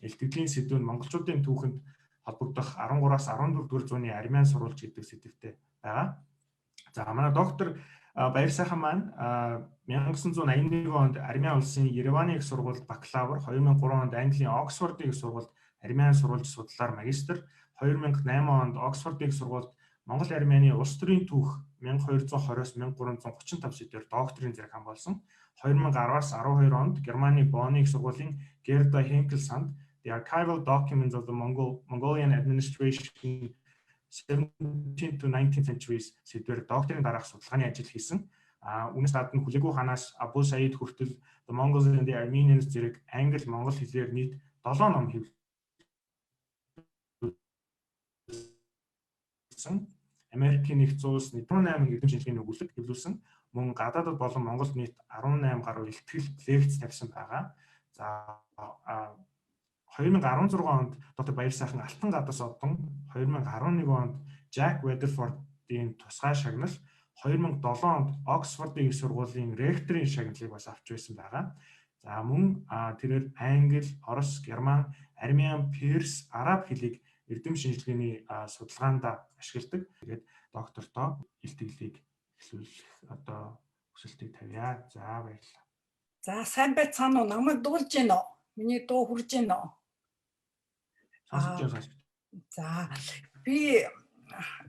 Илтгэлийн сэдэв нь монголчуудын түүхэнд холбогдох 13-аас 14 дугаар зууны армян сурвалж гэдэг сэдэвтэй байгаа. За, манай доктор Баярсайхан маань 1981 онд Армян улсын Ереваны их сургуульд бакалавр, 2003 онд Английн Оксфордын их сургуульд армян сурвалж судлалаар магистр, 2008 онд Оксфордын их сургуульд Монгол Армяны улс төрийн түүх 1220-оос 1335 сэдвээр докторийн зэрэг хамгаалсан. 2010-аас 12 онд Германы Бонны их сургуулийн Gerda Henkel санд The Archival Documents of the Mongolian Administration 17 to 19th centuries сэдвээр докторийн дараах судалгааны ажил хийсэн. А үүнээс гадна Хүлэгүү хаанаас Абу Саид хүртэл The Mongols and the Armenians зэрэг англи, монгол хэлээр нийт 7 ном хэвлүүлсэн. Америкийн нэгдсэн улс 18 эрдэм шинжилгээний өгүүлэг хэвлүүлсэн. Мөн гадаадад болон Монголд нийт 18 гаруй илтгэл, лекц тавьсан байгаа. За, 2016 онд доктор Баярсайхан Алтан гадас одон, 2011 онд Jack Weatherford-ийн тусгай шагнал, 2007 онд Оксфордын их сургуулийн ректорын шагналыг бас авч байсан байгаа. За, мөн тэрээр англи, орос, герман, армян, перс, араб хэлийг эрдэм шинжилгээний судалгаанд ашигладаг. Тэгээд доктортоо илтгэлийг эхлүүлэх одоо хүсэлтийг тавья. За, баярлалаа. За, сайн байцгаана уу? Намайг дуулж гин үү? Миний дуу хүрж гин үү? Сонсож байна, сонсож. За, би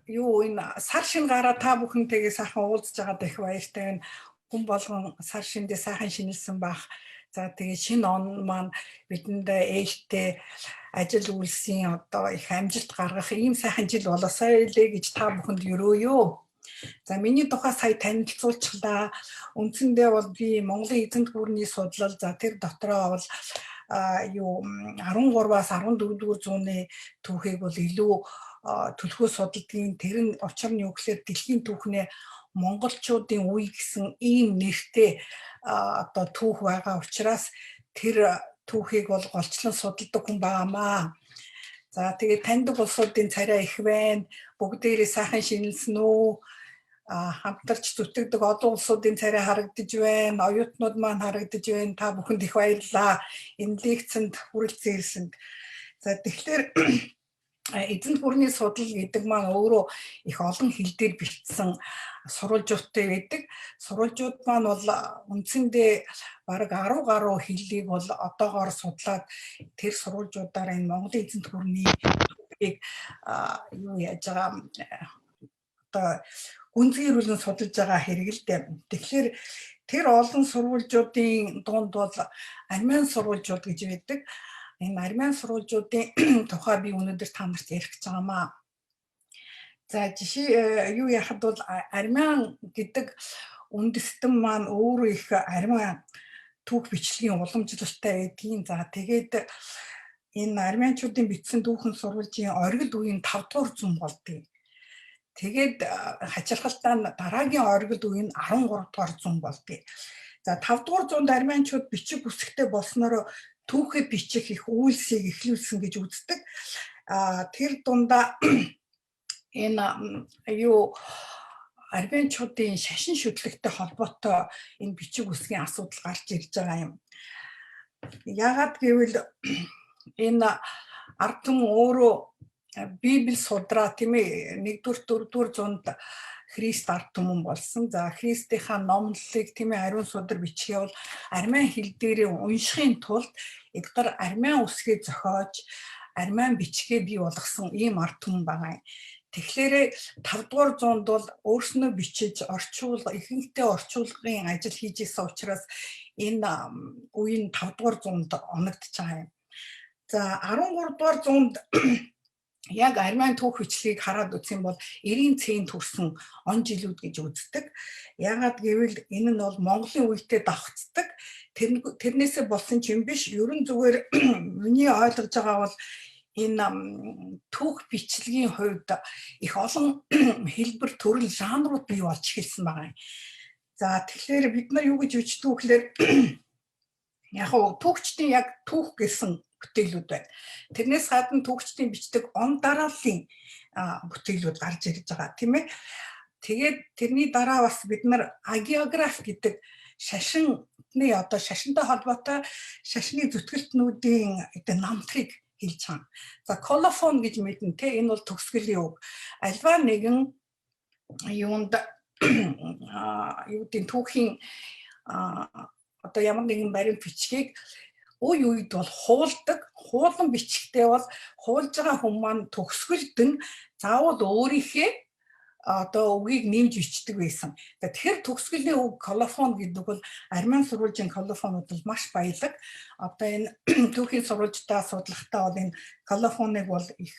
юу энэ сар шин гараа та бүхэнтэйгээ сайхан уулзж байгаад их баяртай байна. Хүн болгон сар шиндээ сайхан шинэлсэн бах. За, тэгээ шинэ он маань бидэнд ээлтэй ажил үйлсийн одоо их амжилт гаргах ийм сайхан жил болоосай лээ гэж та бүхэнд өрөөё. За, миний тухай сая танилцуулчихлаа. Үндсэндээ бол би Монголын эзэнт гүрний судлал, за тэр дотроо бол юу 13-аас 14 дугаар зууны түүхийг бол илүү түлхүү судалдгийн. Тэр нь учир нь юу гэхээр дэлхийн түүхнээ монголчуудын үе гэсэн ийм нэртэй одоо түүх байгаа учраас тэр түүхийг бол голчлон судалдаг хүн байгаамаа. За, тэгээд таньдаг улсуудын царай их байна. Бүгдээрээ сайхан шинэлсэн үү? Хамтарч зүтгэдэг олон улсуудын царай харагдаж байна. Оюутнууд маань харагдаж байна. Та бүхэнд их баярлалаа. Энэ лекцэнд хүрэлцэн ирсэнд. За, тэгэхээр эзэнт гүрний судал гэдэг маань өөрөө их олон хэл дээр бичсэн сурвалжуудтай байдаг. Сурвалжууд маань бол үндсэндээ бараг 10 гаруй хэллийг бол одоогоор судлаад тэр сурвалжуудаар энэ Монголын эзэнт гүрний түүхийг юу яаж байгаа одоо гүнзгийрүүлэн судалж байгаа хэрэг л дээ. Тэгэхээр тэр олон сурвалжуудын дунд бол армян сурвалжууд гэж байдаг. Энэ армян сурвалжуудын тухай би өнөөдөр та нарт ярих гэж байгаамаа. За, жишээ юу яхад бол армян гэдэг үндэстэн маань өөрөө их армян түүх бичлэгийн уламжлалтай байдгийн. За, тэгээд энэ армянчуудын бичсэн түүхэн сурвалжийн оргил үеийн 5 дугаар зуун болдгийг. Тэгээд хачирхалтаа нь дараагийн оргил үе нь 13 дугаар зуун болдгийг. За, 5 дугаар зуунд армянчууд бичиг үсгтэй болсноро түүхээ бичих их үйлсийг эхлүүлсэн гэж үздэг. А тэр дундаа энэ юу армянчуудын шашин шүтлэгтэй холбоотой энэ бичиг үсгийн асуудал гарч ирж байгаа юм. Яагаад гэвэл энэ ард түмэн өөрөө Библи судраа, тийм ээ, 1-р 4-р зуунд Христ ард түмэн болсон. За, Христийнхаа номлолыг, тийм ээ, ариун судар бичгээ бол армян хэл дээрээ уншихын тулд эдгээр армян үсгээ зохиож, армян бичгээ бий болгосон ийм ард түмэн байгаа юм. Тэгэхээр 5 дугаар зуунд бол өөрснөө бичиж орчуул ихэнхдээ орчуулгын ажил хийж исэн учраас энэ үе нь 5 дугаар зуунд оногдож байгаа юм. За, 13 дугаар зуунд яг армян түүх бичлэгийг хараад үзэх юм бол 90 цент хүрсэн он жилүүд гэж үздэг. Яагаад гэвэл энэ нь бол Монголын үетэй давхцдаг. Тэрнээсээ болсон ч юм биш. Ерөн зүгээр миний ойлгож байгаа бол энэ түүх бичлэгийн хувьд их олон хэлбэр, төрөл, жанрууд бий болж эхэлсэн байгаа юм. За, тэгэхээр бид нар юу гэж бичдэг вэ гэхээр яг уу түүхчдийн яг түүх гэсэн бүтээлүүд байна. Тэрнээс гадна түүхчдийн бичдэг он дарааллын бүтээлүүд гарч ирж байгаа, тийм ээ. Тэгээд тэрний дараа бас бид нар агиограф гэдэг Шашинны одоо шашинтай холбоотой шашны зүтгэлтнүүдийн одоо намтрыг хэлж байгаа. За, колофон гэж мэднэ те, энэ бол төгсгөлийн үг. Альва нэгэн юунд юу гэдэг түүхийн одоо ямар нэгэн баримт бичгийг үе үед бол хуулдаг. Хуулан бичгтээ бол хуулж байгаа хүн маань төгсгөлд нь заавал өөрийнхөө одоо үгийг нэмж бичдэг байсан. Тэгэхээр төгсгөлийн үг колофон гэдэг бол армян сурвалжийн колофонууд бол маш баялаг. Одоо энэ түүхийн сурвалжтай судлахдаа бол энэ колофоныг бол их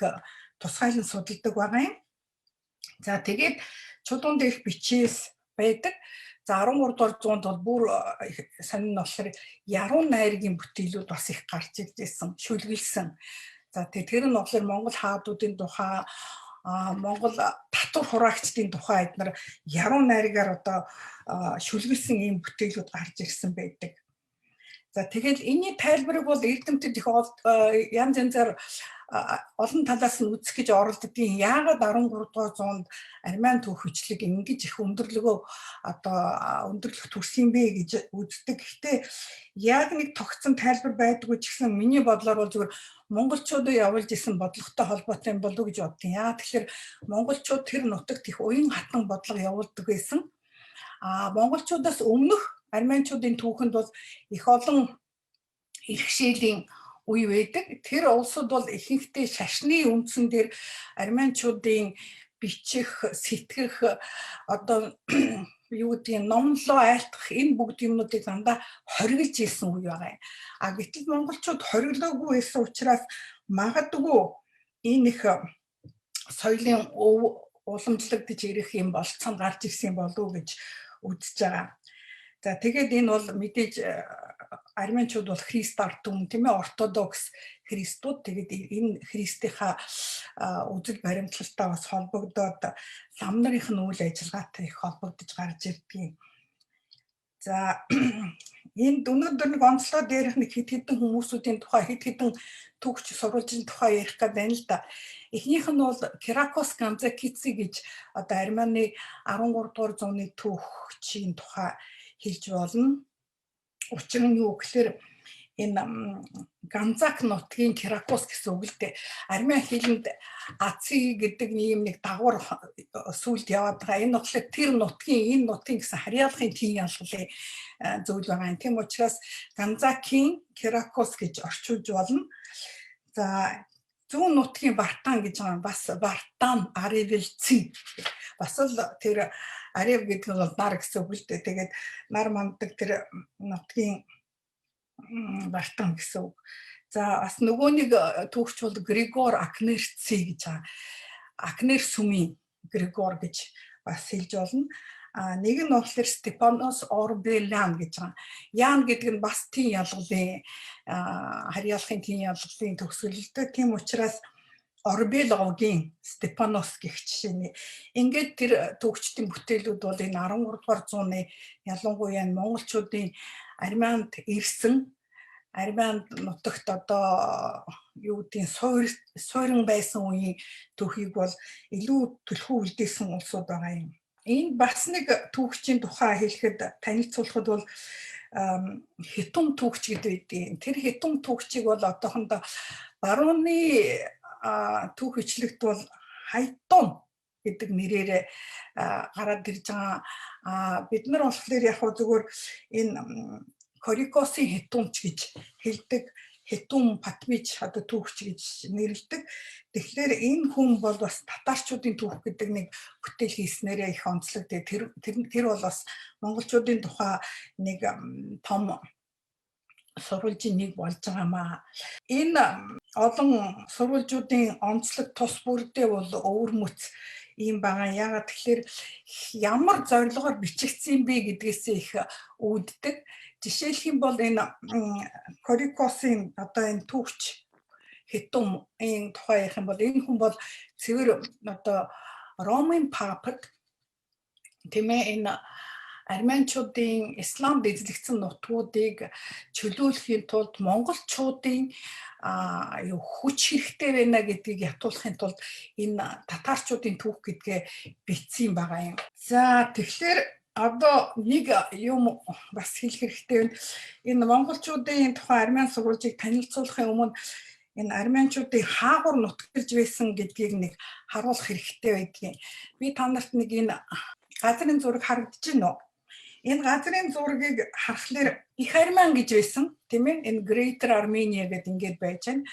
тусгайлан судалдаг байгаа юм. За, тэгээд чулуун дээрх бичээс байдаг. За, 13 дугаар зуунд бол бүр сонин нь болохоор яруу найргийн бүтээлүүд бас их гарч ирж байсан, шүлгэлсэн. За, тэр нь болохоор Монгол хаадуудын тухай, Монгол татвар хураагчдын тухай эднэр яруу найргаар одоо шүлгэлсэн ийм бүтээлүүд гарч ирсэн байдаг. За, тэгэл энэний тайлбарыг бол эрдэмтэд их янз янзаар олон талаас нь үзэх гэж оролддгийн. Яагаад 13 дугаар зуунд армян түүх бичлэг ингэж их өндөрлөгөө одоо өндөрлөх төрсөн бэ гэж үздэг. Гэхдээ яг нэг тогтсон тайлбар байдгүй ч гэсэн миний бодлоор бол зүгээр монголчуудын явуулж исэн бодлоготой холбоотой юм болов уу гэж боддیں۔ Яа тэгэхээр монголчууд тэр нутагт их уян хатан бодлого явуулдаг байсан. А монголчуудаас өмнөх армянчуудын түүхэнд бол их олон иргэшээлийн үе байдаг. Тэр улсууд бол ихэнхдээ шашны үндсэн дээр армянчуудын бичих, сэтгэх, одоо юу гэдгийг номлоо айлтгах энэ бүгд юмнуудыг дандаа хориглож ирсэн үе байгаа юм. А гэтэл монголчууд хориглоогүй байсан учраас магадгүй энэ их соёлын уламжлагдаж ирэх юм болцсон гарч ирсэн болов уу гэж үзэж байгаа. За, тэгээд энэ бол мэдээж армянчууд бол Христ ард түмэн, тийм ээ, ортодокс христүүд. Тэгээд энэ Христийнхаа үзэл баримтлалтай бас холбогдоод лам нарын нь үйл ажиллагаатай их холбогдож гарч ирдэг. За, энд өнөөдөр нэг онцлог дээрх нэг хэд хэдэн хүмүүсүүдийн тухай, хэд хэдэн түүхч сурвалжийн тухай ярих гэдэг байна л да. Эхнийх нь бол Киракос Ганзакици гэж одоо Армяны 13 дугаар зууны түүхчийн тухай хэлж болно. Учир нь юу гэхээр энэ Ганзак нутгийн Киракос гэсэн үг л дээ. Армян хэлэнд Аци гэдэг ийм нэг дагавар сүлд яваад байгаа. Энэ болохоор тэр нутгийн, энэ нутгийн гэсэн харьяалахын тийм ялгалын зүйл байгаа юм. Тийм учраас Ганзакийн Киракос гэж орчуулж болно. За, зүүн нутгийн Бартан гэж байгаа. Бас Бартан Аревелци. Бас л тэр Арев гэдэг нь бол нар гэсэн үг л дээ. Тэгээд нар манддаг тэр нутгийн Бартан гэсэн үг. За, бас нөгөө нэг түүхч бол Григор Акнерци гэж байгаа. Акнер сүмийн Григор гэж бас хэлж болно. А нэг нь болохоор Степанос Орбелян гэж байгаа. Ян гэдэг нь бас тийм ялгалын, харьяалахын тийм ялгалын төгсгөлтэй. Тийм учраас Орбел овгийн Степанос гэх жишээний. Ингээд тэр түүхчдийн бүтээлүүд бол энэ 13 дугаар зууны ялангуяа монголчуудын армянд ирсэн, армянд нутагт одоо юу гэдгийг суурин байсан үеийн түүхийг бол илүү түлхүү үлдээсэн улсууд байгаа юм. Энэ бас нэг түүхчийн тухай хэлэхэд, танилцуулахад бол хитум түүхч гэдэг байдгийг. Тэр хитум түүхчийг бол одоохондоо барууны түүх бичлэгт бол Хайтун гэдэг нэрээр гараад ирж байгаа. Бид нар болохоор яг хөө зүгээр энэ Корикосын хитумч гэж хэлдэг. Хитум Патмич одоо түүхч гэж нэрлэдэг. Тэгэхээр энэ хүн бол бас татарчуудын түүх гэдэг нэг бүтээл хийснээрээ их онцлог. Тэр тэр бол бас монголчуудын тухай нэг том сурвалжийн нэг болж байгаа маа. Энэ олон сурвалжуудын онцлог тус бүрдээ бол өвөрмөц ийм байгаа. Яагаад тэгэхээр ямар зорилгоор бичигдсэн бэ гэдгээсээ их үүддэг. Жишээлх юм бол энэ Корикосын одоо энэ түүхч хитум энэ тухай ярих юм бол энэ хүн бол цэвэр одоо Ромын папад, тийм ээ, энэ армянчуудын исламд эзлэгдсэн нутгуудыг чөлөөлөхийн тулд монголчуудын юу хүч хэрэгтэй байна гэдгийг ятуулахын тулд энэ татарчуудын түүх гэдгээ бичсэн байгаа юм. За, тэгэхээр Одоо нэг юм бас хэлэх хэрэгтэй байна. Энэ монголчуудын тухай армян сурвалжийг танилцуулахын өмнө энэ армянчуудын хаагур нутгалж байсан гэдгийг нэг харуулах хэрэгтэй байдгийг. Би та нарт нэг энэ газрын зураг харагдаж байна уу? Энэ газрын зургийг харахаар их армян гэж байсан, тийм ээ? Энэ Greater Armenia гэдэг ингээд байж байна.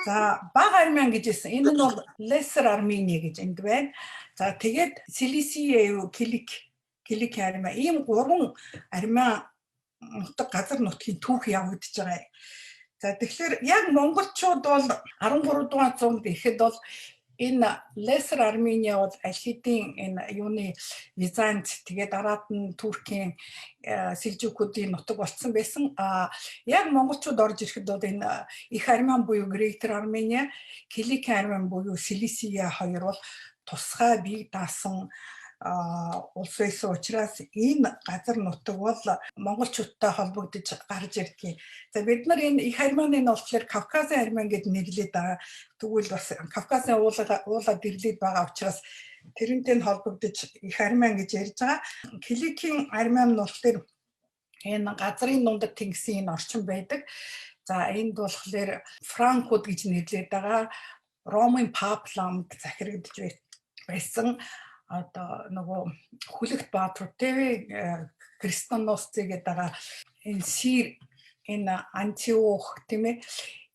За, бага армян гэж байсан. Энэ нь бол Lesser Armenia гэж энд байна. За, тэгээд Cilicia юу Килик армян, ийм гурван армян нутаг, газар нутгийн түүх явагдаж байгаа юм. За, тэгэхээр яг монголчууд бол 13 дугаар зуунд ирэхэд бол энэ Lesser Armenia бол аль хэдийн энэ юуны Визант, тэгээ дараад нь Туркийн Селжукуудын нутаг болсон байсан. А яг монголчууд орж ирэхэд бол энэ их армян буюу Greater Armenia, Килик армян буюу Cilicia хоёр бол тусгай бие даасан улс байсан учраас энэ газар нутаг бол монголчуудтай холбогдож гарч ирдэг. За, бид нар энэ их армяны нь болохоор Кавказын армян гэд нэрлэдэг байгаа. Тэгвэл бас Кавказын уулаад ирлээд байгаа учраас тэрнтэй нь холбогдож их армян гэж ярьж байгаа. Киликийн армян нь болохоор энэ газрын дундад тэнгисийн энэ орчин байдаг. За, энд болохоор франкууд гэж нэрлэдэг байгаа. Ромын пап ламд захирагдж байсан одоо нөгөө хүлэгт баатрууд тэ крестоносцы гэдэг байгаа, энэ Сир, энэ Антиох, тийм ээ,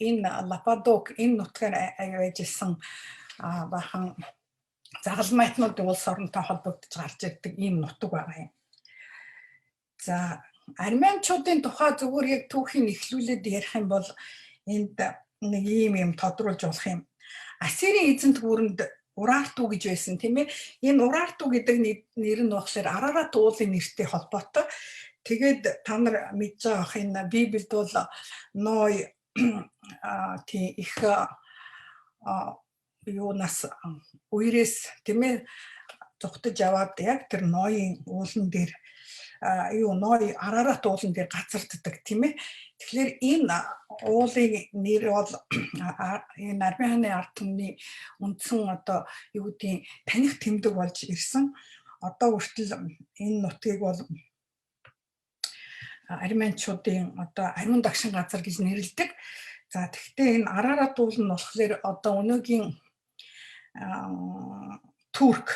энэ Лападок, энэ нутгаар ажилласан бахан загалмайтнуудын улс оронтой холбогдож гарч ирдэг ийм нутаг байгаа юм. За, армянчуудын тухай зүгээр яг түүхийг эхлүүлээд ярих юм бол энд нэг ийм юм тодруулж болох юм. Ассирийн эзэнт гүрэнд Урарту гэж байсан, тийм ээ. Энэ Урарту гэдэг нэр нь болохоор Арарат уулын нэртэй холбоотой. Тэгээд та нар мэдж байгаа ах, энэ Библиэд бол Ной тийм их юунаас үерээс, тийм ээ, зугтаж аваад яг тэр Ноён уулан дээр юу Ной Арарат уулан дээр газарддаг, тийм ээ. Тэгэхээр энэ уулын нэр бол энэ Армяны ард түмний үндсэн одоо юу гэдгийг таних тэмдэг болж ирсэн. Одоо хүртэл энэ нутгийг бол армянчуудын одоо ариун дагшин газар гэж нэрлэдэг. За, тэгэхдээ энэ Арарат уул нь болохоор одоо өнөөгийн Турк,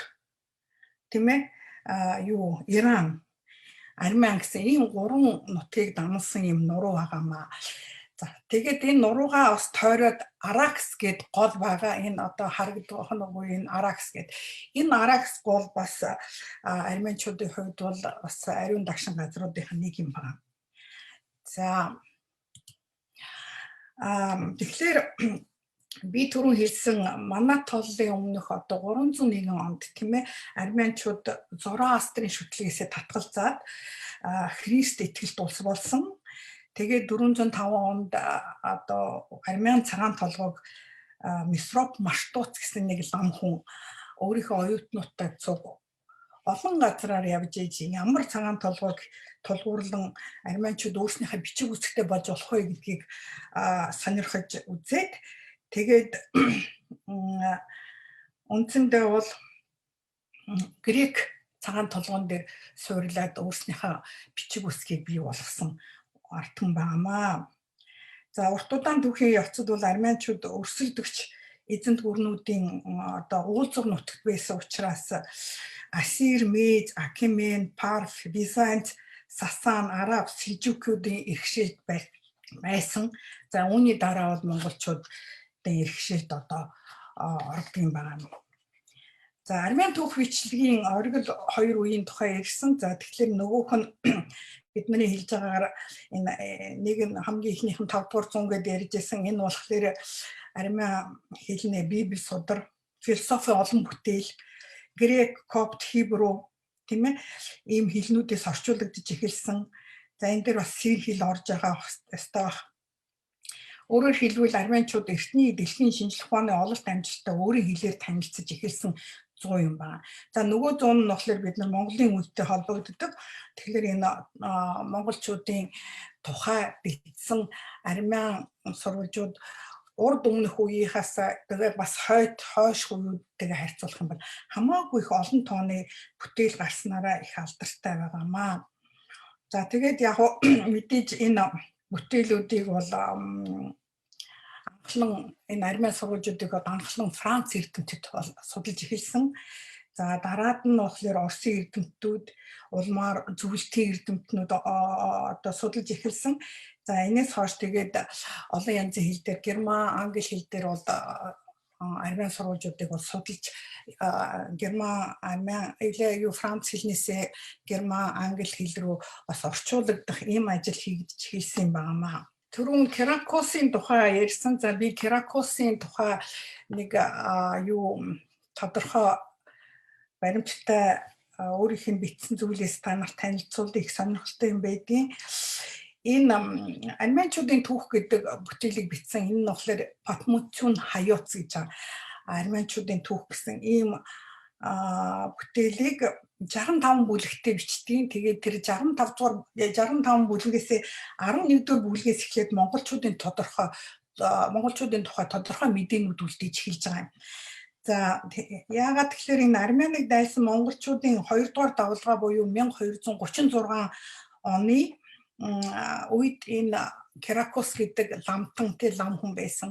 тийм ээ, юу Иран, Армян гэсэн ийм гурван нутгийг дамнасан юм нуруу байгаамаа. За, тэгээд энэ нуруугаа бас тойроод Аракс гэд гол байгаа. Энэ одоо харагдах нөгөө энэ Аракс гэд. Энэ Аракс гол бас армянчуудын хувьд бол бас ариун дагшин газруудын нэг юм байна. За, тэгэхээр би түрүүн хэлсэн манай толлын өмнөх одоо 301 онд, тийм ээ, армянчууд Зороастрын шүтлгээсээ татгалзаад Христ итгэлт улс болсон. Тэгээд 405 онд одоо армян цагаан толгойг Мисроп Маштуц гэсэн нэг лам хүн өөрийнхөө оюутнуудтай цуг олон газраар явж ээж ямар цагаан толгойг тулгуурлан армянчууд өөрснийхөө бичиг үсгтэй болж болох вэ гэдгийг сонирхож үзээд, тэгээд үндсэндээ бол грек цагаан толгоон дээр суурлаад өөрснийхөө бичиг үсгийг бий болгосон ард түмэн байгаамаа. За, урт удаан түүхийн явцад бол армянчууд өрсөлдөгч эзэнт гүрнүүдийн одоо уулзуур нутагт байсан учраас Асир, Мед, Акемен, Парф, Визант, Сасан, Араб, Селжукуудын иргэшилт байсан. За, үүний дараа бол монголчуудын иргэшилт одоо ордог юм байна. За, армян түүх бичлэгийн оргил хоёр үеийн тухай ярьсан. За, тэгэхээр нөгөөх нь бидний хэлж байгаагаар энэ нэг нь хамгийн ихнийх нь 5 дугаар зуун гэдээ ярьж байсан. Энэ болохоор армян хэлний библи, судар, философи, олон бүтээл, грек, копт, хибру, тийм ээ, ийм хэлнүүдээс орчуулагдаж эхэлсэн. За, энэ дээр бас сэр хэл орж байгаа ёстой байх. Өөрөөр хэлбэл армянчууд эртний дэлхийн шинжлэх ухааны ололт амжилттай өөрийн хэлээр танилцаж эхэлсэн зуун юм байна. За, нөгөө зуун нь болохоор бид нар Монголын үетэй холбогддог. Тэгэхээр энэ монголчуудын тухай бичсэн армян сурвалжууд Урд өмнөх үеийнхээс тэгээ бас хойд хойш үеүүдтэйгээ харьцуулах юм бол хамаагүй их олон тооны бүтээл гарснараа их алдартай байгаамаа. За тэгээд яг мэдээж энэ бүтээлүүдийг бол анхлан энэ армян сурвалжуудыг анхлан Франц эрдэмтэд бол судалж эхэлсэн. За дараад нь болохоор Оросын эрдэмтдүүд, улмаар зөвлөлтийн эрдэмтнүүд одоо судалж эхэлсэн. За энэс хойш тэгээд олон янзын хэл дээр, герман, англи хэл дээр бол армян сурвалжуудыг бол судалж, герман, армян, илүү юу франц хэлнээсээ герман, англи хэл рүү бас орчуулагдах ийм ажил хийгдэж эхэлсэн юм байна. Түрүүн Киракосын тухай ярьсан. За би Киракосын тухай нэг юу тодорхой баримттай өөрийнх нь бичсэн зүйлээс та нарт танилцуулах их сонирхолтой юм байдгийн. Энэ армянчуудын түүх гэдэг бүтээлийг бичсэн энэ нь болохоор Патмуцүн Хаяоц гэж армянчуудын түүх гэсэн ийм бүтээлийг 65 бүлэгтэй бичдэг. Тэгээд тэр 65 дугаар 65 бүлгээс 11 дугаар бүлгээс эхлээд монголчуудын тодорхой монголчуудын тухай тодорхой мэдээнүүд үлдээж эхэлж байгаа юм. За яагаад тэгэхээр энэ армяныг дайсан монголчуудын 2 дугаар давлгаа буюу 1236 оны үед энэ Киракос гэдэг ламтан тэ лам хүн байсан.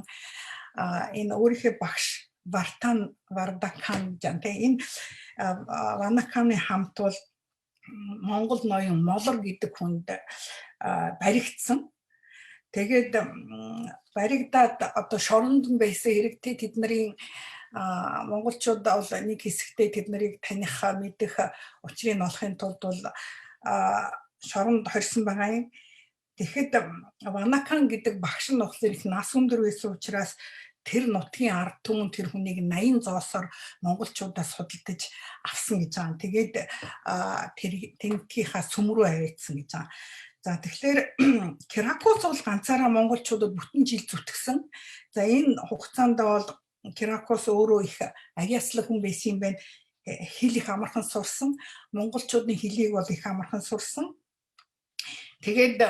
Энэ өөрийнхөө багш Вартан Вардакан жан тэ энэ Ванаканы хамт бол Монгол ноён Молор гэдэг хүнд баригдсан. Тэгээд баригдаад одоо шоронд нь байсан хэрэгтэй тэдний монголчууд бол нэг хэсэгтээ тэд нарыг таних, мэдэх учрыг олохын тулд бол шоронд хорьсон байгаа юм. Тэгэхэд Ванакан гэдэг багш нь болохоор их нас өндөр байсан учраас тэр нутгийн ард түмэн тэр хүнийг 80 зоосоор монголчуудаас худалдаж авсан гэж байгаа. Тэгээд тэр тэнтгийнхаа сүм рүү аваадсан гэж байгаа. За тэгэхээр Киракос бол ганцаараа монголчуудад бүтэн жил зүтгэсэн. За энэ хугацаанд бол Киракос өөрөө их агиаслаг хүн байсан юм байна. Хэл их амархан сурсан. Монголчуудын хэлийг бол их амархан сурсан. Тэгээд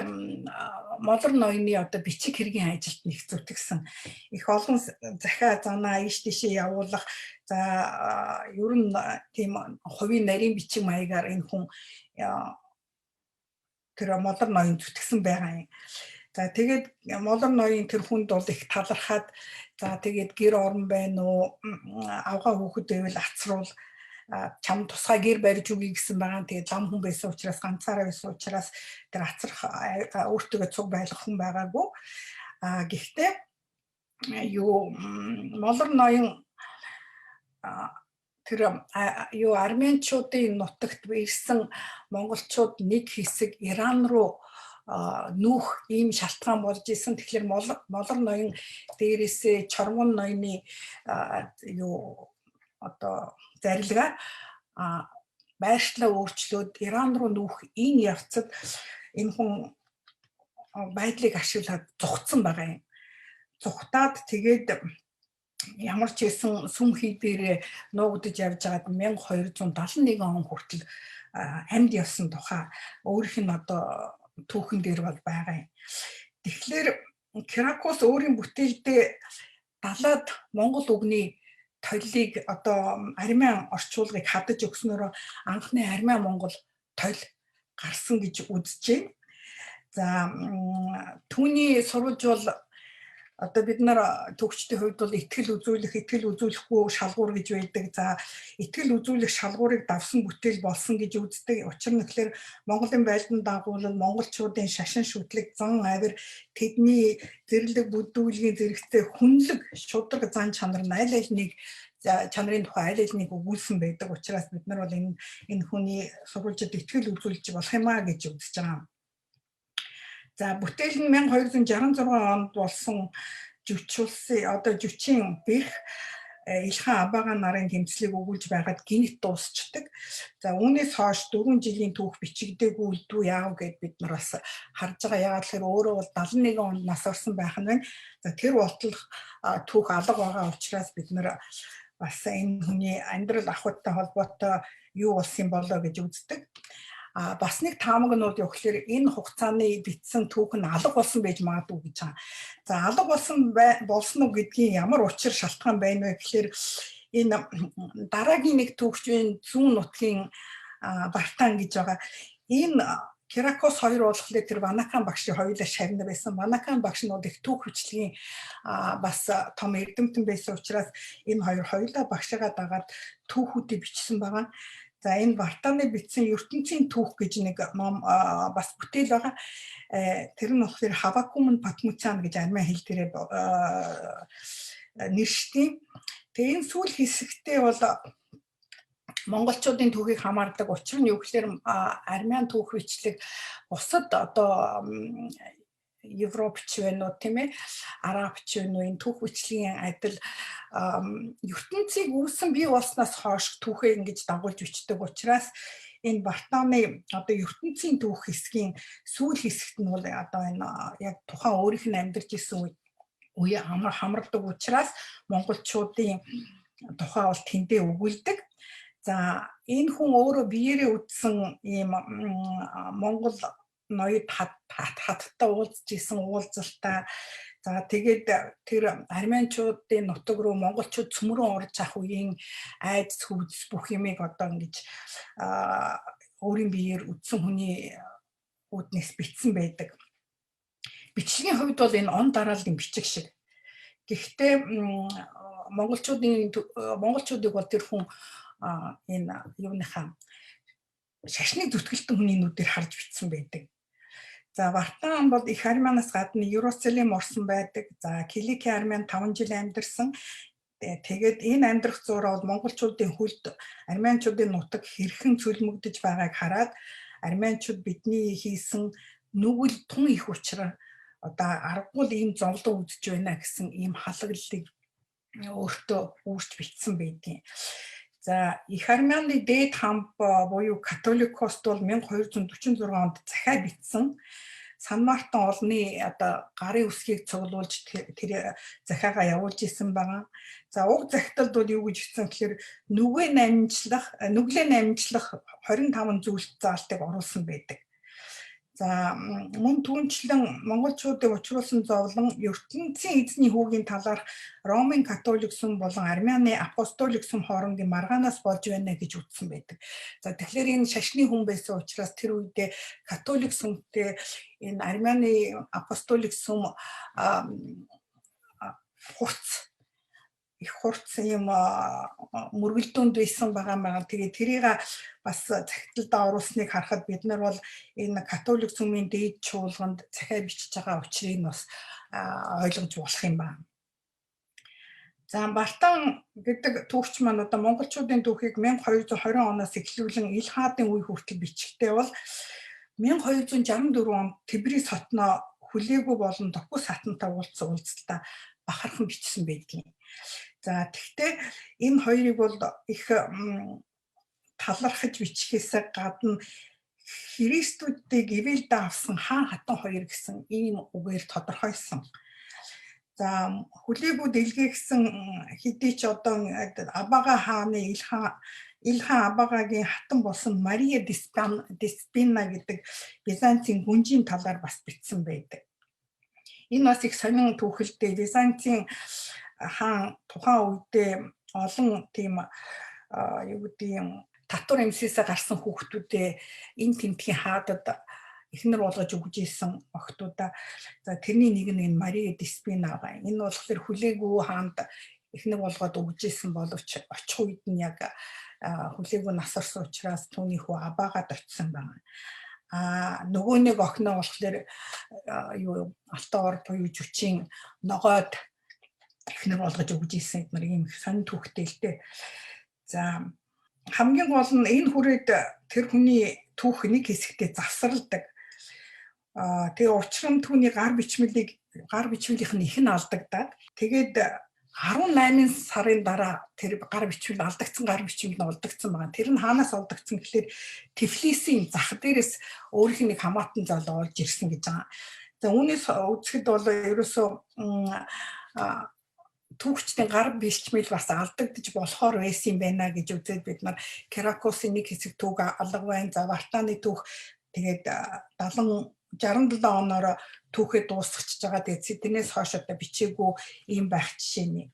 Молор ноёны одоо бичиг хэргийн ажилд нэг зүтгэсэн. Их олон захиа занаа ийш тийшээ явуулах. За ер нь тийм хувийн нарийн бичиг маягаар энэ хүн тэр Молор ноён зүтгэсэн байгаа юм. За тэгээд Молор ноён тэр хүнд бол их талархаад, за тэгээд гэр орон байна уу, авгаа хүүхэд байвал ацруул, чам тусгай гэр барьж өгье гэсэн байгаа. Тэгээд лам хүн байсан учраас, ганцаараа байсан учраас тэр ацрах өөртөө цуг байлгах хүн байгаагүй. А гэхдээ юу Молор ноён тэр юу армянчуудын нутагт ирсэн монголчууд нэг хэсэг Иран руу нүүх ийм шалтгаан болж исэн. Тэгэхээр Молор ноён дээрээсээ Чормон ноёны юу одоо зарилгаар байршлаа өөрчлөөд Иран руу нүүх энэ явцад энэ хүн байдлыг ашиглаад зугтсан байгаа юм. Зугтаад тэгээд ямар ч байсан сүм хий дээрээ нуугдаж явж байгаад 1271 он хүртэл амьд явсан тухай өөрийнх нь одоо түүхэн дээр бол байгаа юм. Тэгэхээр Киракос өөрийн бүтээлдээ далаад монгол үгний толийг одоо армян орчуулгыг хадаж өгснөөрөө анхны армян монгол толь гарсан гэж үзэж байна. За түүний сурвалж бол одоо бид нар төгчдийн хувьд бол итгэл үзүүлэх, итгэл үзүүлэхгүй шалгуур гэж байдаг. За итгэл үзүүлэх шалгуурыг давсан бүтээл болсон гэж үздэг. Учир нь тэгэхээр Монголын байлдан дагуулал монголчуудын шашин шүтлэг, зан авир, тэдний зэрлэг бүдүүлгийн зэрэгцээ хүнлэг шударга зан чанар нь аль аль нэг чанарын тухай аль аль нэг өгүүлсэн байдаг. Учраас бид нар бол энэ хүний сурвалжид итгэл үзүүлж болох юм а гэж үзэж байгаа. За бүтээл нь 1266 онд болсон жүч улсын одоо жүчийн бэрх Илхан Абага нарын тэмцлийг өгүүлж байгаад гинт дуусчдаг. За үүнээс хойш 4 жилийн түүх бичигдээгүй үлдүү яав гэд бид нар бас харж байгаа. Яагаад тэгэхээр өөрөө бол 71 онд нас орсон байх нь байна. За тэр болтол түүх алга байгаа учраас бид нар бас энэ хүний амьдрал ахуйтай холбоотой юу болсон болоо гэж үздэг. Бас нэг таамаг нь бол юу гэхээр энэ хугацааны бичсэн түүх нь алга болсон байж магадгүй гэж байгаа. За, алга болсон уу гэдгийн ямар учир шалтгаан байна вэ гэхээр энэ дараагийн нэг түүхчийн зүүн нутгийн Бартан гэж байгаа. Энэ Киракос хоёр болохоор тэр Ванакан багшийн хоёулаа шавна байсан. Ванакан багш нь бол их түүх бичлэгийн бас том эрдэмтэн байсан учраас энэ хоёр хоёулаа багшигаа дагаад түүхүүдийг бичсэн байгаа. За, энэ Вартаны бичсэн ертөнцийн түүх гэж нэг ном бас бүтээл байгаа. Тэр нь болохоор Хавакумн Патмучан гэж армян хэл дээрээ нэршдэг. Тэгээ энэ сүүл хэсэгтээ бол монголчуудын түүхийг хамаардаг. Учир нь юу гэхээр армян түүх бичлэг бусад одоо Европч байна уу, тийм ээ, Арабч байна уу, энэ түүх бичлэгийн адил ертөнцийг үүсэн бий болсноос хойш түүхээ ингэж дагуулж бичдэг учраас энэ Бартаны одоо ертөнцийн түүх хэсгийн сүүл хэсэгт нь бол одоо энэ яг тухайн өөрийнх нь амьдарч исэн үе хамардаг учраас монголчуудын тухай бол тэндээ өгүүлдэг. За, энэ хүн өөрөө биеэрээ үдсэн ийм Монгол ноёд хатадтай уулзж исэн уулзалтаа, за, тэгээд тэр армянчуудын нутаг руу монголчууд цөмрөн орж авах үеийн айдас хүйдэс бүх юмыг одоо ингэж өөрийн биеэр үдсэн хүний үүднээс бичсэн байдаг. Бичлэгийн хувьд бол энэ он дарааллын бичиг шиг. Гэхдээ монголчуудыг бол тэр хүн энэ юуныхаа шашныг зүтгэлтэн хүний нүдээр харж бичсэн байдаг. За, Вартан бол их армянаас гадна Иерусалим орсон байдаг. За, Килики армян 5 жил амьдарсан. Тэгээд энэ амьдрах зураа бол монголчуудын хөлд армянчуудын нутаг хэрхэн цөлмөгдөж байгааг хараад армянчууд бидний хийсэн нүгэл тун их учраас одоо аргагүй л ийм зовлон үзэж байна гэсэн ийм халаглалыг өөртөө үүрч бичсэн байдгийн. За, их армяны дээд хамб буюу католикост бол 1246 онд захиа бичсэн. Сан Мартин олны одоо гарын үсгийг цуглуулж тэр захиагаа явуулж исэн байгаа. За, уг захидалд бол юу гэж хэлсэн гэхээр нүглээ намжлах 25 зүйлт заалтыг оруулсан байдаг. За, мөн түүнчлэн монголчуудыг учруулсан зовлон ертөнцийн эзний хүүгийн талаарх Ромын католик сүм болон армяны апостолик сүм хоорондын маргаанаас болж байна гэж үзсэн байдаг. За, тэгэхээр энэ шашны хүн байсан учраас тэр үедээ католик сүмтэй энэ армяны апостолик сүм хурц их хурц юм мөргөлдөөнд байсан байгаа маа. Тэгээ тэрийг бас захидалдаа оруулсныг харахад бид нар бол энэ католик сүмийн дээд чуулганд захиа бичиж байгаа учрыг бас ойлгож болох юм байна. За, Бартан гэдэг түүхч маань одоо монголчуудын түүхийг 1220 оноос эхлүүлэн Ил хаадын үе хүртэл бичгтээ бол 1264 онд Тэбрис хотноо хүлээгүй болон Токус хатантай уулзсан уулзалтаа бахархан бичсэн байдгийн. За, тэгвэл энэ хоёрыг бол их талархаж бичгээс гадна Христүүдийг ивэлдэ авсан хаан хатан хоёр гэсэн ийм үгээр тодорхойлсон. За, хүлээгүй дэлгээгсэн хэдий ч одоо Абага хааны Ил хаан Абагагийн хатан болсон Мария Деспина гэдэг Византын гүнжийн талаар бас бичсэн байдаг. Энэ бас их сонин түүхэлтэй. Византын хаан тухайн үедээ олон тийм юу гэдэг юм татвар эмсээсээ гарсан хүүхдүүдээ энэ тентгийн хаадад эхнэр болгож өгж исэн охтуудаа. За, тэрний нэг нь энэ Мария Деспина байгаа. Энэ болохоор хүлээгүй хаанд эхнэр болгоод өгж исэн боловч очих үед нь яг хүлээгүй нас орсон учраас түүний хүү Абагаад очисон байна. А нөгөө нэг охиноо болохоор юу Алтан ор буюу жүчийн ногоод эхнэр болгож өгж исэн эднэр ийм их сонин түүхтэй л дээ. За, хамгийн гол нь энэ хүрээд тэр хүний түүх нэг хэсэгтээ завсарладаг. Тэгээ учир нь түүний гар бичмэлийнх нь их нь алдагдаад, тэгээд 18 сарын дараа тэр гар бичмэл алдагдсан, гар бичмэл нь олдогдсон байгаа. Тэр нь хаанаас олдогдсон гэхлээр Тифлисийн зах дээрээс өөрийнх нь нэг хамаатан залуу олж ирсэн гэж байгаа. За, үүнээс үзэхэд бол ерөөсөө Түүхчдийн гар бичмэл бас алдагдаж болохоор байсан юм байна гэж үзээд бид нар Киракосын нэг хэсэг түүх алга байна. За, Вартаны түүх тэгээд 70 67 оноор түүхээ дуусгачихж байгаа. Тэгээд тэрнээс хойш одоо бичээгүй ийм байх жишээ нэ.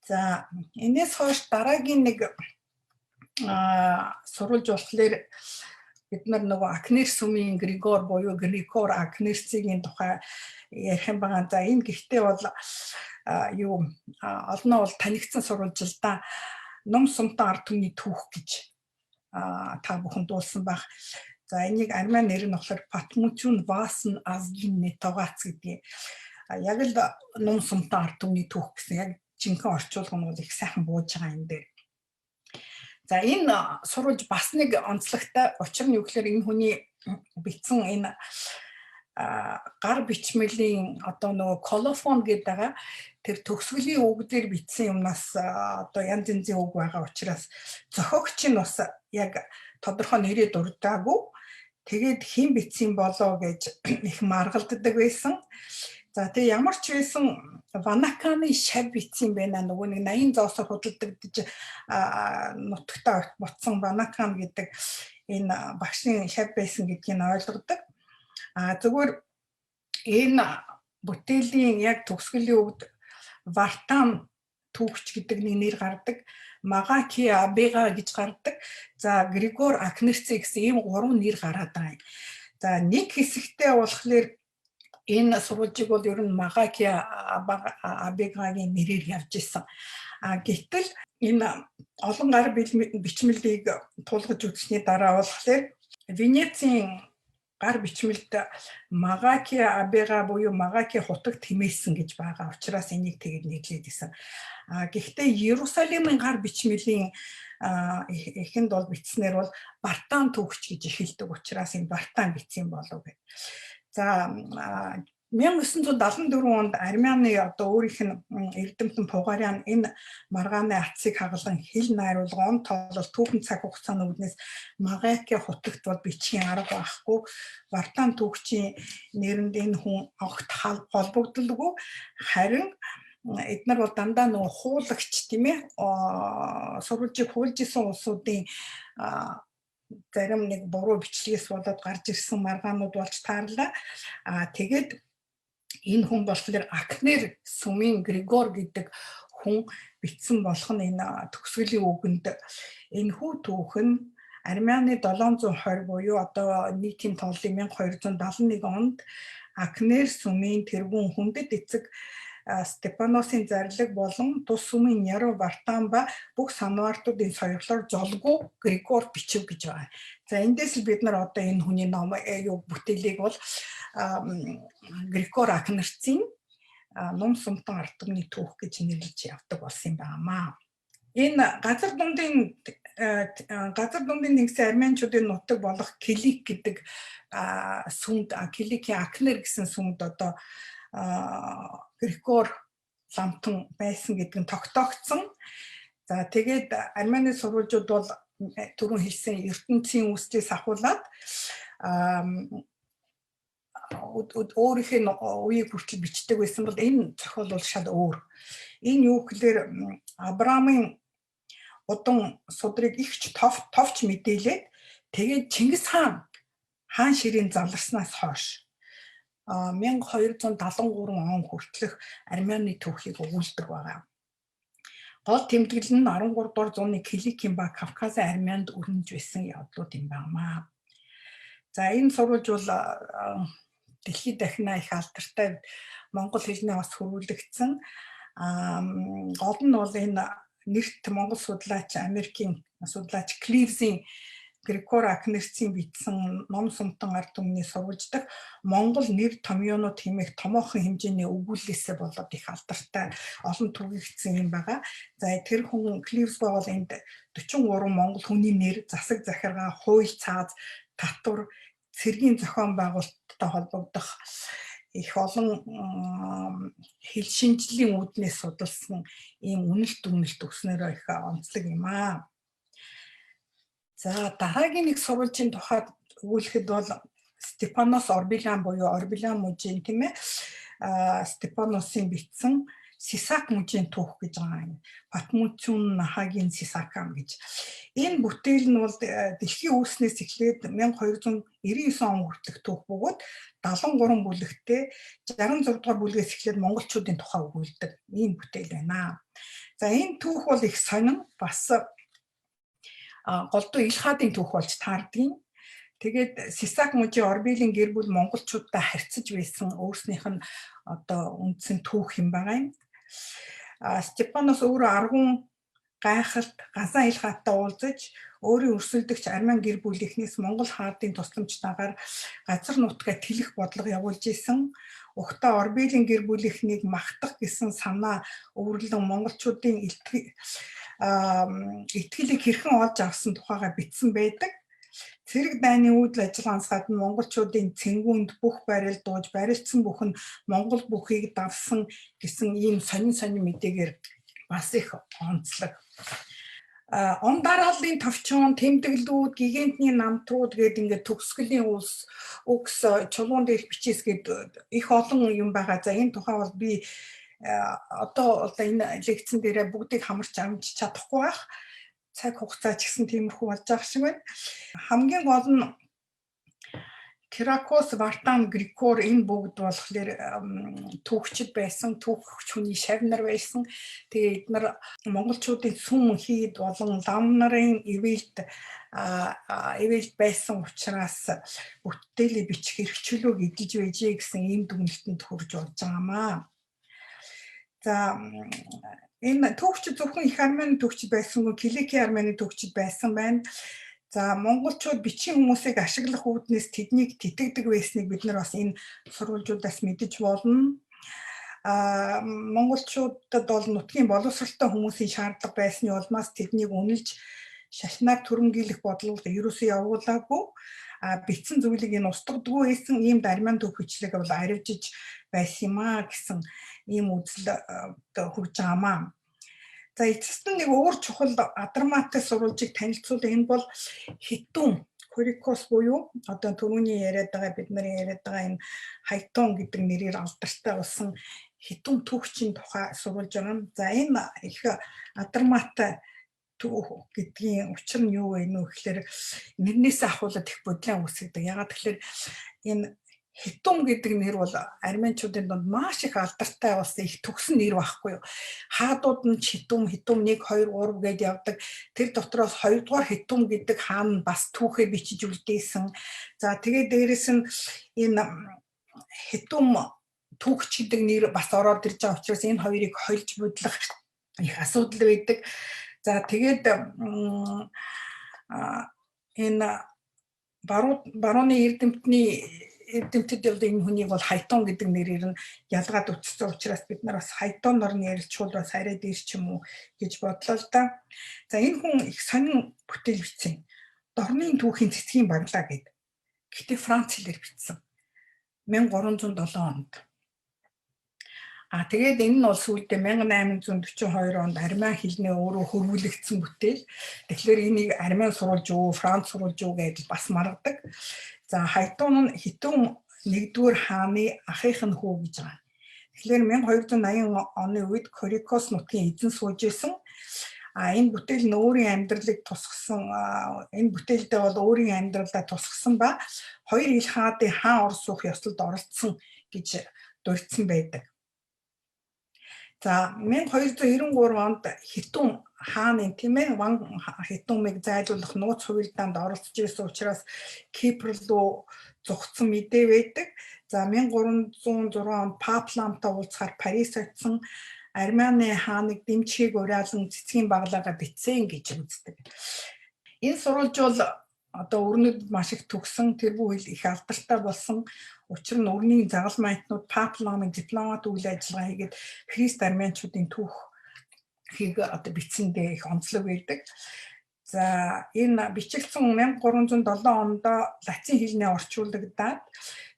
За, энэс хойш дараагийн нэг сурвалж болохоор бид нар нөгөө Акнер сүмийн Григор буюу Григор Акнерцгийн тухай ярих юм байгаа. За, энэ гэхдээ бол юу олноо бол танигдсан сурвалж л да. Ном сумтан ард түмний түүх гэж та бүхэн дуулсан байх. За, энийг армян нэр нь болохоор Патмучун Васн Азгин Нетогац гэдэг. Яг л ном сумтан ард түмний түүх гэсэн яг жинхэнэ орчуулга нь бол их сайхан бууж байгаа юм дээр. За, энэ сурвалж бас нэг онцлогтой. Учир нь юу гэхээр энэ хүний бичсэн энэ гар бичмэлийн одоо нөгөө колофон гэдэг байгаа тэр төгсгөлийн үг дээр бичсэн юмнаас одоо янз янзын үг байгаа учраас зохиогч нь бас яг тодорхой нэрээ дурдаагүй. Тэгээд хэн бичсэн болоо гэж их маргалддаг байсан. За, тэгээ ямар ч байсан Ванаканы шав бичсэн байна. Нөгөө нэг 80 зоосоор худалдагдаж нутагтаа буцсан Ванакан гэдэг энэ багшийн шав байсан гэдгийг ойлгодог. А зүгээр энэ бүтээлийн яг төгсгөлийн үгд Вартан түүхч гэдэг нэг нэр гардаг. Магаки Абега гэж гардаг. За, Григор Акнерцэ гэсэн ийм гурван нэр гараад байгаа юм. За, нэг хэсэгтээ болохоор энэ сурвалжийг бол ер нь Магаки Абегагийн нэрээр явж исэн. А гэтэл энэ олон гар бичмэлийг тулгаж үзсний дараа болохоор Венецийн гар бичмэлд Магаки Абега буюу Магаки хутаг тэмээсэн гэж байгаа учраас энийг тэгээд нэрлээд исэн. А гэхдээ Иерусалимын гар бичмэлийн эхэнд бол бичснээр бол Бартан түүхч гэж эхэлдэг учраас энэ Бартан бичсэн болов гэх. За, 1974 онд Армяны одоо өөрийнх нь эрдэмтэн Пугарян энэ маргааны атсыг хагалан хэл найруулга, он тоолол, түүхэн цаг хугацааны үүднээс Магаки хутагт бол бичгийн арга байхгүй. Вартан түүхчийн нэрэнд энэ хүн огт холбогдолгүй. Харин эднэр бол дандаа нөгөө хуулагч, тийм ээ, сурвалжийг хуулж исэн улсуудын зарим нэг буруу бичлэгээс болоод гарч ирсэн маргаанууд болж таарлаа. Аа, тэгээд энэ хүн болохоор Акнер сүмийн Григор гэдэг хүн бичсэн болох нь энэ төгсгөлийн үгэнд энэ хүү түүх нь Армяны 720 буюу одоо нийтийн тооллын 1271 онд Акнер сүмийн тэргүүн хүндэт эцэг Степаносын зарлиг болон тус сүмийн Няро Вартан ба бүх санвартуудын сойрлоор золгүй Григор бичив гэж байгаа. За, эндээс л бид нар одоо энэ хүний ном юу бүтээлийг бол Григор Акнерцийн ном сумтан ард түмний түүх гэж нэрлэж явдаг болсон юм байна. Энэ газар дундын тэнгисийн армянчуудын нутаг болох Килик гэдэг сүмд, Киликийн Акнер гэсэн сүмд одоо Григор ламтан байсан гэдэг нь тогтоогдсон. За, тэгээд Армяны сурвалжууд бол түрүүн хэлсэн ертөнцийн үүслээс ахуулаад өөрийнх нь үеийг хүртэл бичдэг байсан бол энэ зохиол бол шал өөр. Энэ юу гэхээр Абрамын удам судрыг ихч товч мэдээлээд, тэгээд Чингис хаан хаан ширийн заларснаас хойш 1273 он хүртэлх Армяны түүхийг өгүүлдэг байгаа. Гол тэмдэглэл нь 13 дугаар зууны Киликийн ба Кавказын Армянд өрнөж байсан явдлууд юм байна. За, энэ сурвалж бол дэлхийд дахина их алдартай, монгол хэлний бас хөрвүүлэгдсэн. Гол нь бол энэ нэрт монгол судлаач, Америкийн судлаач Кливзийн Григор Акнерцийн бичсэн ном сумтан ард түмний сурвалж дахь Монгол нэр томьёонууд хэмээх томоохон хэмжээний өгүүлэлээсээ болоод их алдартай, олон түгээгдсэн юм байгаа. За, тэр хүн Кливс бол энд 43 монгол хүний нэр, засаг захиргаа, хууль цааз, татвар, цэргийн зохион байгуулалттай холбогдох их олон хэл шинжлийн үүднээс судалсан ийм үнэлт үнэлт өгснөөрөө их онцлог юм аа. За, дараагийн нэг сурвалжийн тухайд өгүүлэхэд бол Степанос Орбилан буюу Орбилан мужийн, тийм ээ, Степаносын бичсэн Сисак мужийн түүх гэж байгаа юм. Батмүцүн Нахагийн Сисакам гэж. Энэ бүтээл нь бол дэлхийн үүснээс эхлээд 1299 он хүртэлх түүх бөгөөд 73 бүлэгтэй 66 дугаар бүлгээс эхлээд монголчуудын тухай өгүүлдэг ийм бүтээл байна. За, энэ түүх бол их сонин, бас голдуу Ил хаадын түүх болж таардгийн. Тэгээд Сисак мужийн Орбилийн гэр бүл монголчуудтай харьцаж байсан өөрснийх нь одоо үндсэн түүх юм байгаа юм. Степанос өөрөө Аргун гайхалт Газан ил хааттай уулзаж, өөрийн өрсөлдөгч армян гэр бүлийнхнээс Монгол хаадын тусламжтайгаар газар нутгаа тэлэх бодлого явуулж исэн. Угтаа Орбилийн гэр бүлийнхнийг магтах гэсэн санаа өвөрлөн монголчуудын итгэлийг хэрхэн олж авсан тухайгаа бичсэн байдаг. Цэрэг дайны үүдэл ажиллагаанаас гадна монголчуудын цэнгүүнд бүх барил дууж, барилцсан бүх нь монгол бүхийг давсан гэсэн ийм сонин сонин мэдээгээр бас их онцлог. Он дарааллын товчон, тэмдэглүүд, гигантны намтрууд гээд ингээд төгсгөлийн улс, үгс, чулуун дээрх бичээс гээд их олон юм байгаа. За, энэ тухай бол би одоо энэ лекцэн дээрээ бүгдийг хамарч амжиж чадахгүй байх, цаг хугацаа ч гэсэн тиймэрхүү болж байгаа шиг байна. Хамгийн гол нь Киракос, Вартан, Грикор энэ бүгд болохоор түүхчид байсан, түүхч хүний шавь нар байсан. Тэгээ эднэр монголчуудын сүм хийд болон лам нарын ивэлт байсан учраас бүтээлээ бичих эрх чөлөөг эдэлж байжээ гэсэн ийм дүгнэлтэнд хүрж болж байгаамаа. За, энэ түүхчид зөвхөн их армяны түүхчид байсангүй, Килики армяны түүхчид байсан байна. За, монголчууд бичгийн хүмүүсийг ашиглах үүднээс тэднийг тэтгэдэг байсныг бид нар бас энэ сурвалжуудаас мэдэж болно. Монголчуудад бол нутгийн боловсралтай хүмүүсийн шаардлага байсны улмаас тэднийг үнэлж шашнаар түрэмгийлэх бодлого ерөөсөө явуулаагүй. Бичсэн зүйлийг энэ устгадаггүй байсан, ийм армян түүх бичлэг бол аривжиж байсан юм а гэсэн ийм үзэл хүрж байгаамаа. За, эцэст нь нэг өөр чухал адармаатай сурвалжийг танилцуулъя. Энэ бол хитүүн Корикос буюу одоо түрүүний яриад байгаа, бид нарын яриад байгаа энэ хайтун гэдэг нэрээр алдартай болсон хитүүн түүхчийн тухай сурвалж байгаа юм. За, энэ их адармаатай түүх гэдгийн учир нь юу вэ нүү гэхээр нэрнээсээ ахуулаад их бодлон үүсгэдэг. Ягаад гэхээр энэ Хитум гэдэг нэр бол армянчуудын дунд маш их алдартай болсон, их төгсөн нэр байхгүй юу. Хаадууд нь Хитум, Хитум 1 2 3 гэдээ явдаг. Тэр дотроос 2 дугаар Хитум гэдэг хаан нь бас түүхээ бичиж үлдээсэн. За, тэгээд дээрэс нь энэ Хитум түүхч гэдэг нэр бас ороод ирж байгаа учраас энэ хоёрыг хольж будлах их асуудал байдаг. За, тэгээд энэ барууны эрдэмтэд бол энэ хүнийг бол хайтон гэдэг нэрээр нь ялгаад үтссэн учраас бид нар бас хайтоноор нь ярилцвал бас арай дээр ч юм уу гэж бодлоо л да. За, энэ хүн их сонин бүтээл бичсэн. Дорны түүхийн цэцгийн баглаа гэдэг. Гэхдээ Франц хэлээр бичсэн. 1307 онд. Тэгээд энэ нь бол сүүлдээ 1842 онд армян хэлний өөрөө хөрвүүлэгдсэн бүтээл. Тэгэхээр энийг армян сурвалж юу, Франц сурвалж юу гэдэл бас маргадаг. За, Хайтун нь Хитүүн нэгдүгээр хааны ахынх нь хүү гэж байгаа. Тэгэхээр 1280 оны үед Корикос нутгийн эзэн сууж исэн. Энэ бүтээл нь өөрийн амьдралыг тусгасан, энэ бүтээлдээ бол өөрийн амьдралаа тусгасан ба хоёр ил хаадын хаан ор суух ёслолд оролцсон гэж дурдсан байдаг. За, 1293 онд Хитүүн хааны, тийм ээ, Ван Хитүүмийг зайлуулах нууц хувилдаанд оролцож ирсэн учраас Кипр руу зугтсан мэдээ байдаг. За, 1306 онд Пап Ламтай уулзахаар Парис очсон, Армяны хааныг дэмжихийг уриалан цэцгийн баглаагаа бичсэн гэж үздэг. Энэ сурвалж бол одоо өрнөд маш их төгсөн, тэр бүхэл их алдартай болсон. Учир нь өрний загал маятнууд Пап Ламын дипломат үйл ажиллагаа хийгээд Христ армянчуудын түүх хийг одоо бичсэндээ их онцлог байдаг. За, энэ бичигдсэн 1307 онд латин хэлнээ орчуулагдаад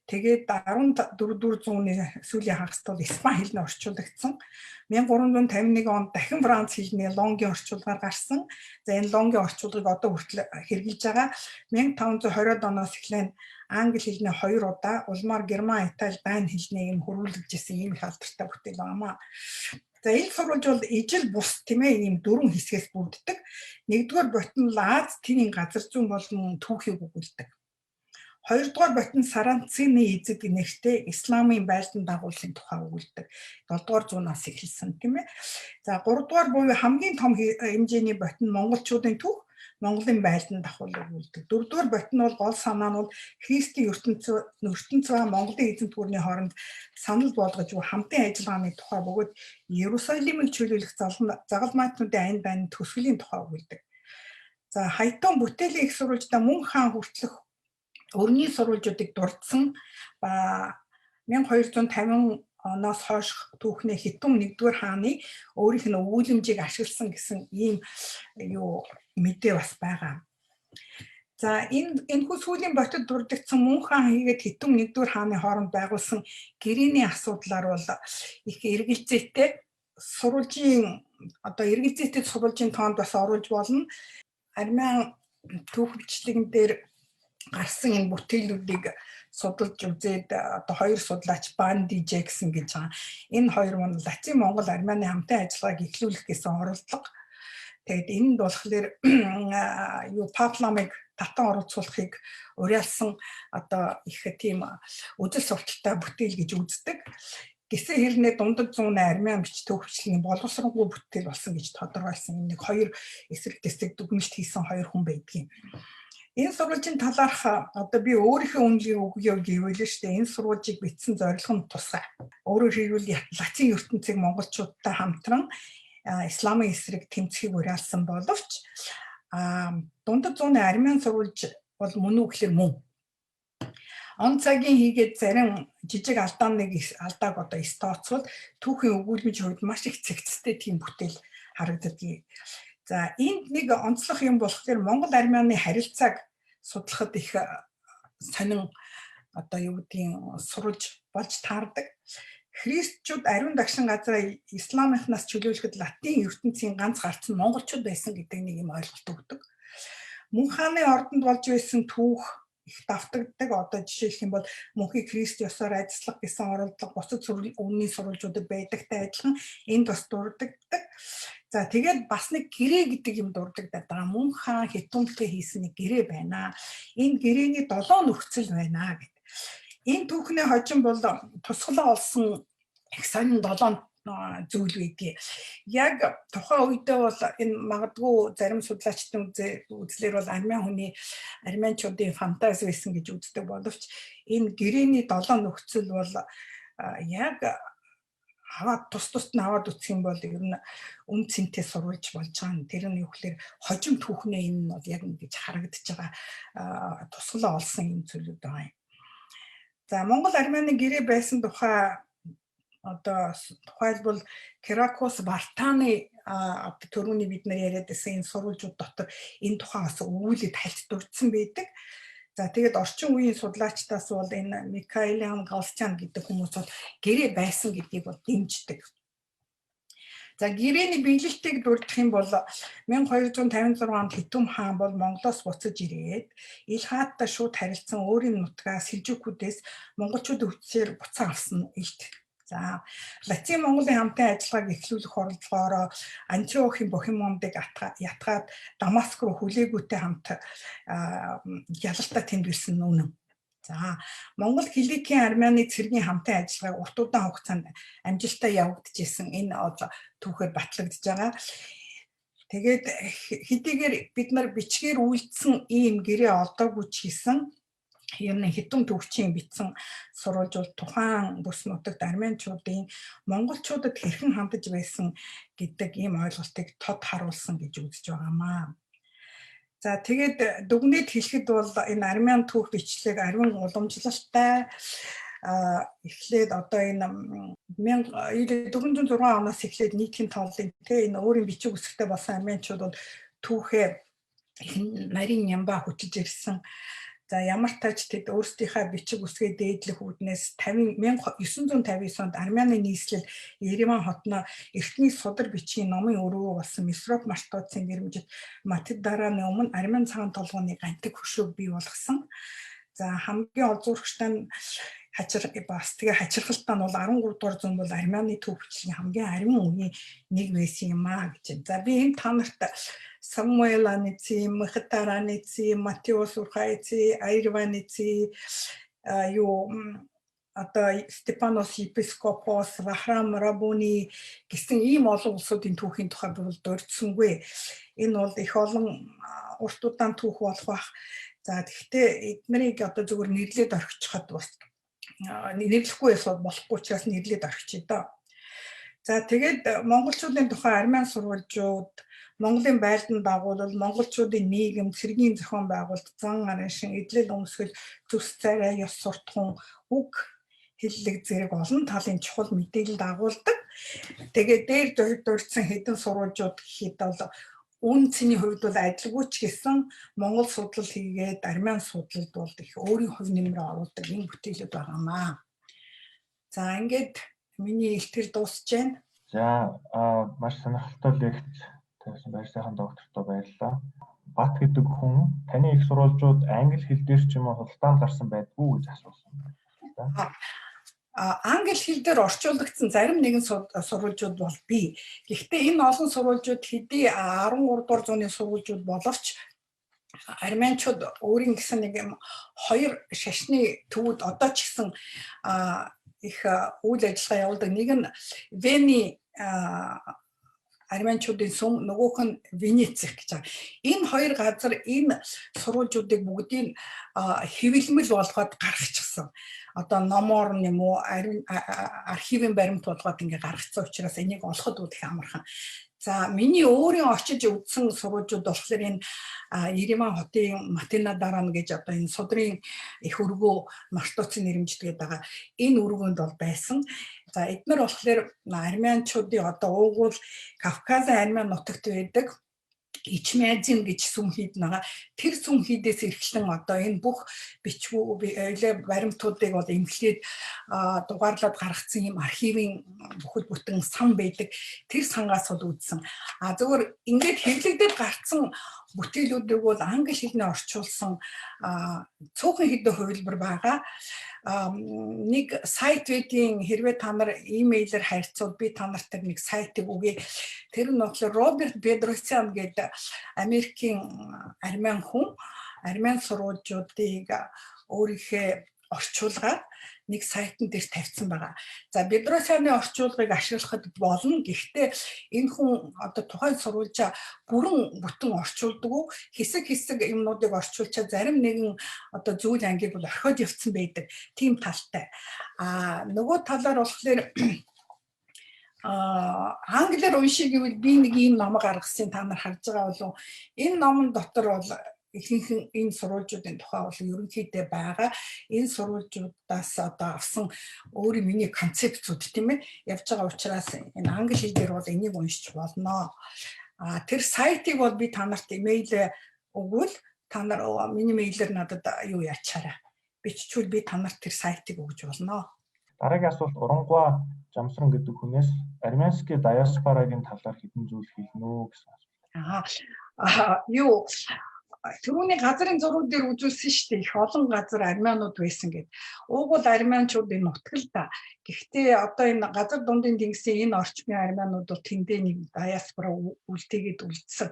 Тэгээд 14-р зууны сүүлийн хагаст бол испани хэлний орчуулагдсан. 1351 онд дахин Франц хэлний лонгийн орчуулгаар гарсан. За энэ лонгийн орчуулгыг одоо хүртэл хэрэглэж байгаа. 1520-од оноос эхлэн англи хэлний 2 удаа, улмаар герман, итали, дани хэлний юм хөрвүүлж исэн ийм их алдартай бүтээл байна. За энэ сурвалж бол ижил бус, тийм ээ, ийм дөрвөн хэсгээс бүрддэг. Нэгдүгээр ботн Аз тэнийн газар зүүн болон түүхийг өгүүлдэг. Хоёрдугаар ботн Саранцины эзэг нэртэй исламын байлдан дагууллын тухай өгүүлдэг. 7 дугаар зуунаас эхэлсэн, тийм ээ. За гуравдугаар буюу хамгийн том хэмжээний ботн монголчуудын түүх, Монголын байлдан давхуул өгүүлдэг. Дөрөвдүгээр ботн бол гол санаа нь бол Христийн ертөнц ба Монголын эзэнт гүрний хооронд санал болгож буй хамтын ажиллагааны тухай бөгөөд Иерусалимыг чөлөөлөх загалмайтнуудын аян дайны төсгөлийн тухай өгүүлдэг. За Хайтон бүтээлийн их сурвалждаа мөн хаан хүртэлх өрний сурвалжуудыг дурдсан ба 1250 оноос хойш түүхнээ Хитүм 1-р хааны өөрийнх нь өгүүлэмжийг ашигласан гэсэн ийм юу мэдээ бас байгаа. За энэ энэхүү сүүлийн ботод дурддагдсан мөн хаан хийгээд Хитүм 1-р хааны хооронд байгуулсан гэрээний асуудлаар бол их эргэлзээтэй сурвалжийн, одоо эргэлзээтэй сурвалжийн тоонд бас оруулж болно. Армян түүх бичлэгэн дээр гарсан энэ бүтээлүүдийг судалж үзээд одоо хоёр судлаач Банди Джексон гэж байгаа. Энэ хоёр мөн Латин Монгол Армяны хамтын ажиллагааг эхлүүлэх гэсэн оролдлого. Тэгээд энд болохоор юу Папламыг татан оролцуулахыг уриалсан одоо их тийм үзэл сурталтай бүтээл гэж үздэг. Гэсэн хэрнээ дундад зууны армян бич төвхчлэгийн боловсронгүй бүтээл болсон гэж тодорхойлсон. Нэг хоёр эсрэг тэсэг дүгнэлт хийсэн хоёр хүн байдгийн. Энэ сурвалжийн талаарх одоо би өөрийнхөө үнэлгийг өгье гэвэл шүү дээ. Энэ сурвалжийг бичсэн зорилго нь тусгай. Өөрөөр хэлбэл латин ертөнцийг монголчуудтай хамтран исламын эсрэг тэмцэхийг уриалсан боловч дундад зууны армян сурвалж бол мөн үү гэхэлэр мөн. Он цагийн хийгээд зарим жижиг алдааны алдааг одоо эс тооцвол түүхийн өгүүлмж хувьд маш их цэгцтэй тийм бүтээл харагддаг. За энд нэг онцлог юм болохоор Монгол армяны харилцааг судлахад их сонин одоо юу гэдгийг сурвалж болж таардаг. Христчүүд ариун дагшин газраа исламынхнаас чөлөөлөхөд латин ертөнцийн ганц гарц нь монголчууд байсан гэдэг нэг юм ойлголт өгдөг. Мөн хааны ордонд болж байсан түүх их давтагддаг. Одоо жишээлх юм бол мөнхийг Христ ёсоор ажиллах гэсэн оролдлого бусад өмнөний сурвалжуудад байдагтай адилхан энд бас дурддагдаг. За тэгээд бас нэг гэрээ гэдэг юм дурддагдаад байгаа. Мөн хаан хитүмтэй хийсэн нэг гэрээ байна. Энэ гэрээний 7 нөхцөл байна гэд. Энэ түүхний хожим бол тусгалаа олсон их сонин 7 зүйл байдгийг. Яг тухайн үедээ бол энэ магадгүй зарим судлаачдын үзлэр бол армян хүний, армянчуудын фантази байсан гэж үздэг боловч энэ гэрээний 7 нөхцөл бол яг аваад тус тусд нь аваад үсэх юм бол ер нь үн цэнтэй сурвалж болж байгаа юм. Тэр нь юу гэхээр хожим түүхнээ энэ нь бол яг ингэж харагдаж байгаа тусгалаа олсон юм зүйлүүд байгаа юм. За Монгол Армяны гэрээ байсан тухай одоо тухайлбал Керакос Вартаны одоо төрөүний бид нар яриад байсан энэ сурвалжууд дотор энэ тухай бас өгүүлээд хальт дурдсан байдаг. За тэгээд орчин үеийн судлаачдаас бол энэ Микаэлиан Галстян гэдэг хүмүүс бол гэрээ байсан гэдгийг бол дэмждэг. За гэрээний биелэлтийг дурдах юм бол 1256 онд Хитүм хаан бол Монголоос буцаж ирээд Ил хааттай шууд харилцсан, өөрийн нутгаа Селжүкүүдээс монголчуудын хүчээр буцаан авсан илт. За Латин Монголын хамтын ажиллагааг эхлүүлэх оролдлогоороо Антиохийн Бохемондыг ятгаад Дамаск руу хүлээгүүтэй хамт ялалтаа тэмдэглэсэн нь үнэн. За Монгол Киликийн армяны цэргийн хамтын ажиллагааг урт удаан хугацаанд амжилттай явагдажсэн, энэ түүхээр батлагдж байгаа. Тэгээд хэдийгээр бид нар бичгээр үйлдсэн ийм гэрээ олдоогүй ч гэсэн ер нь хитэн төвчийн бичсэн сурвалж бол тухайн бүс нутагт армянчуудын монголчуудад хэрхэн хандаж байсан гэдэг ийм ойлголтыг тод харуулсан гэж үзэж байгаамаа. За тэгээд дүгнээд хэлэхэд бол энэ армян түүх бичлэг ариун уламжлалтай, эхлээд одоо энэ 1406 оноос эхлээд нийтийн тооллын те энэ өөрийн бичиг үсгтэй болсон армянчууд бол түүхээ их нарийн нямба хүчиж ирсэн. За ямар тач тэд өөрсдийнхээ бичиг үсгээ дээдлэх үүднээс 1959 онд Армяны нийслэл Ереван хотноо эртний судар бичгийн номын өргөө болсон Месроп Мартоцын гэрэмжит Матедараны өмнө армян цагаан толгойн гантик хөшөөг бий болгосон. За хамгийн олзуурчтай нь бас тэгээ хачирхалтай нь бол 13 дугаар зуун бол армяны төв хүчлийн хамгийн ариун үеийн нэг байсан юм а гэж. За би энэ та нарт Самуэль Аници, Мхитар Аници, Матеус Урхайци, Айрваници, юу одоо Степанос Епископос, Вахрам Рабуни гэсэн ийм олон улсуудын түүхийн тухай би бол дурдсангүй. Энэ бол их олон урт удаан түүх болох бах. За тэгэхдээ эднэрийг одоо зүгээр нэрлээд орхичиход бас нэрлэхгүй болохгүй учраас нэрлээд орхичих доо. За тэгээд монголчуудын тухай армян сурвалжууд, Монголын байлдан дагуулал, монголчуудын нийгэм, цэргийн зохион байгуулалт, зан араншин, эдлэл өмсгөл, зүс царай, ёс суртахуун, үг хэллэг зэрэг олон талын чухал мэдээлэл дагуулдаг. Тэгээд дээр дурдсан хэдэн сурвалжууд гэхэд бол үн цэний хувьд бол адилгүй ч гэсэн Монгол судлал хийгээд армян судлалд бол их өөрийн хувь нэмрээ оруулдаг энэ бүтээлүүд байгаамаа. За ингээд миний илтгэл дуусж байна. За маш сонирхолтой лекц тавьсан баяр сайхан доктортой баярлалаа. Бат гэдэг хүн таны их сурвалжууд англи хэл дээр ч юм уу худалдаанд гарсан байдгүй гэж асуусан. Англи хэл дээр орчуулагдсан зарим нэгэн сурвалжууд бол бий. Гэхдээ энэ олон сурвалжууд хэдий 13 дугаар зууны сурвалжууд боловч армянчууд өөрийн гэсэн нэг юм хоёр шашны төвүүд одоо ч гэсэн их үйл ажиллагаа явуулдаг. Нэг нь Вений армянчуудын сүм, нөгөөх нь Венецих гэж байгаа. Энэ хоёр газар энэ сурвалжуудыг бүгдийг хэвлэмэл болгоод гаргачихсан. Одоо номоор нь юм уу архивын баримт болгоод ингээ гаргацсан учраас энийг олоход үл их амархан. За миний өөрийн очиж үзсэн сурвалжууд болохоор энэ Ереван хотын Матенадаран гэж одоо энэ судрын их өргөө Мартуцын нэрмжит гэдэг байгаа. Энэ өргөөнд бол байсан. За эднэр болохоор армянчуудын одоо уугуул Кавказын армян нутагт байдаг Ичмиазин гэж сүм хийд байгаа. Тэр сүм хийдээс эрхлэн одоо энэ бүх бичвүү баримтуудыг бол эмхлээд дугаарлаад гаргацсан юм архивын бүхэл бүтэн сан байдаг. Тэр сангаас бол үзсэн. А зөвхөн ингээд хэвлэгдээд гарцсан бүтээлүүдийг бол англи хэлнээр орчуулсан цөөхөн хэдэн хувилбар байгаа. Нэг сайт байдгийн, хэрвээ та нар имэйлээр харьцвал би та нарт нэг сайтыг өгье. Тэр нь болохоор Роберт Бедросян гэдэг Америкийн армян хүн армян сурвалжуудыг өөрийнхөө орчуулгаар нэг сайтн дээр тавьсан байгаа. За Бедросяны орчуулгыг ашиглахад болно. Гэхдээ энэ хүн одоо тухайн сурвалжаа бүрэн бүтэн орчуулдаг. Хэсэг хэсэг юмнуудыг орчуулчаа зарим нэгэн одоо зүйл ангийг бол орхиод явцсан байдаг. Тийм талтай. А нөгөө талаар болохоор англиар уншия гэвэл би нэг ийм ном гаргасан, та нар харж байгаа болов. Энэ номон дотор бол ихэнх энэ сурвалжуудын тухай бол ерөнхийдөө байгаа. Энэ сурвалжуудаас одоо авсан өөрийн миний концепцүүд тийм ээ явж байгаа учраас энэ англи хэл дээр бол энийг уншиж болно. А тэр сайтыг бол би та нарт имэйл өгвөл та нар миний мэйлээр надад юу ячаарай. Биччихвэл би та нарт тэр сайтыг өгж болно. Дараагийн асуулт Урангуа Жамсран гэдэг хүнээс армянский диаспорагийн талаар хэдэн зүйл хэлнэ үү гэсэн асуулт. Аа юу түрүүний газрын зураг дээр үзүүлсэн шүү дээ. Их олон газар армянууд байсан гэд. Уугуул армянчуудын нутаг л да. Гэхдээ одоо энэ газар дундын тэнгисийн энэ орчмын армянууд бол тэндээ нэг диаспора үлдээгээд үлдсэн.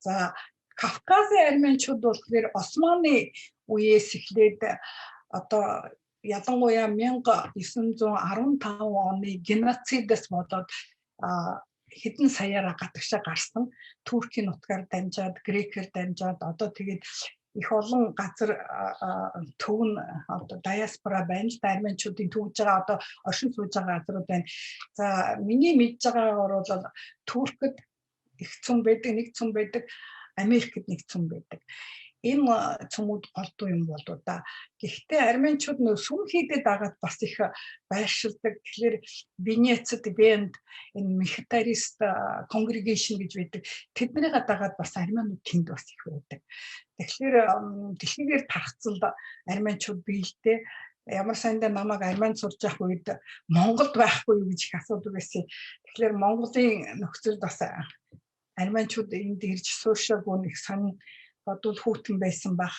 За Кавказын армянчууд болохоор Османы үеэс эхлээд одоо ялангуяа 1915 оны геноцидээс болоод хэдэн саяараа гадагшаа гарсан. Туркийн нутгаар дамжаад, грекээр дамжаад одоо тэгээд их олон газар төв нь одоо диаспора байна л да, армянчуудын төвж байгаа одоо оршин сууж байгаа газрууд байна. За миний мэдж байгаагаар бол Туркд их цөм байдаг, нэг цөм байдаг, Америкт нэг цөм байдаг. Энэ цөмүүд голдуу юм болоо да. Гэхдээ армянчууд нөө сүм хийдэд дагаад бас их байршилдаг. Тэгэхээр Венецид, Венд энэ Мхитарист congregation гэж байдаг. Тэднийг дагаад бас армянууд тэнд бас их байдаг. Тэгэхээр дэлхийгээр тархацалд армянчууд биелтэй. Ямар сандаа намайг армян сурж явах үед Монголд байхгүй юу гэж их асуудаг байсан. Тэгэхээр Монголын нөхцөлд бас армянчууд энд ирж сууршаагүй нэг сонь бодвол хүүтэн байсан байх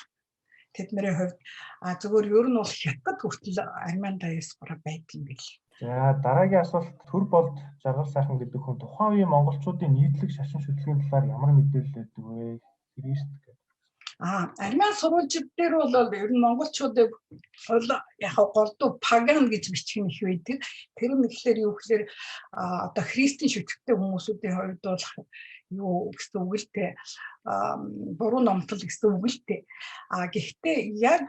тэдний хувьд. А зөвхөн ер нь бол хятад хүртэл армян диаспора байдаг юм бэл. За дараагийн асуулт төр болд жаргал сайхан гэдэг хүн тухайн үеийн монголчуудын нийтлэг шашин шүтлгийн талаар ямар мэдээлэл өгдөг вэ? Христ гэдэг. Армян сурвалжид дээр бол ер нь монголчуудыг бол яг голдуу паган гэж бичих нь их байдаг. Тэр нь гэхлээр юу гэхлээр одоо христийн шүтлэгтэй хүмүүсүүдийн хувьд бол юу гэсэн үг л дээ. Буруу номтол гэсэн үг л дээ. Гэхдээ яг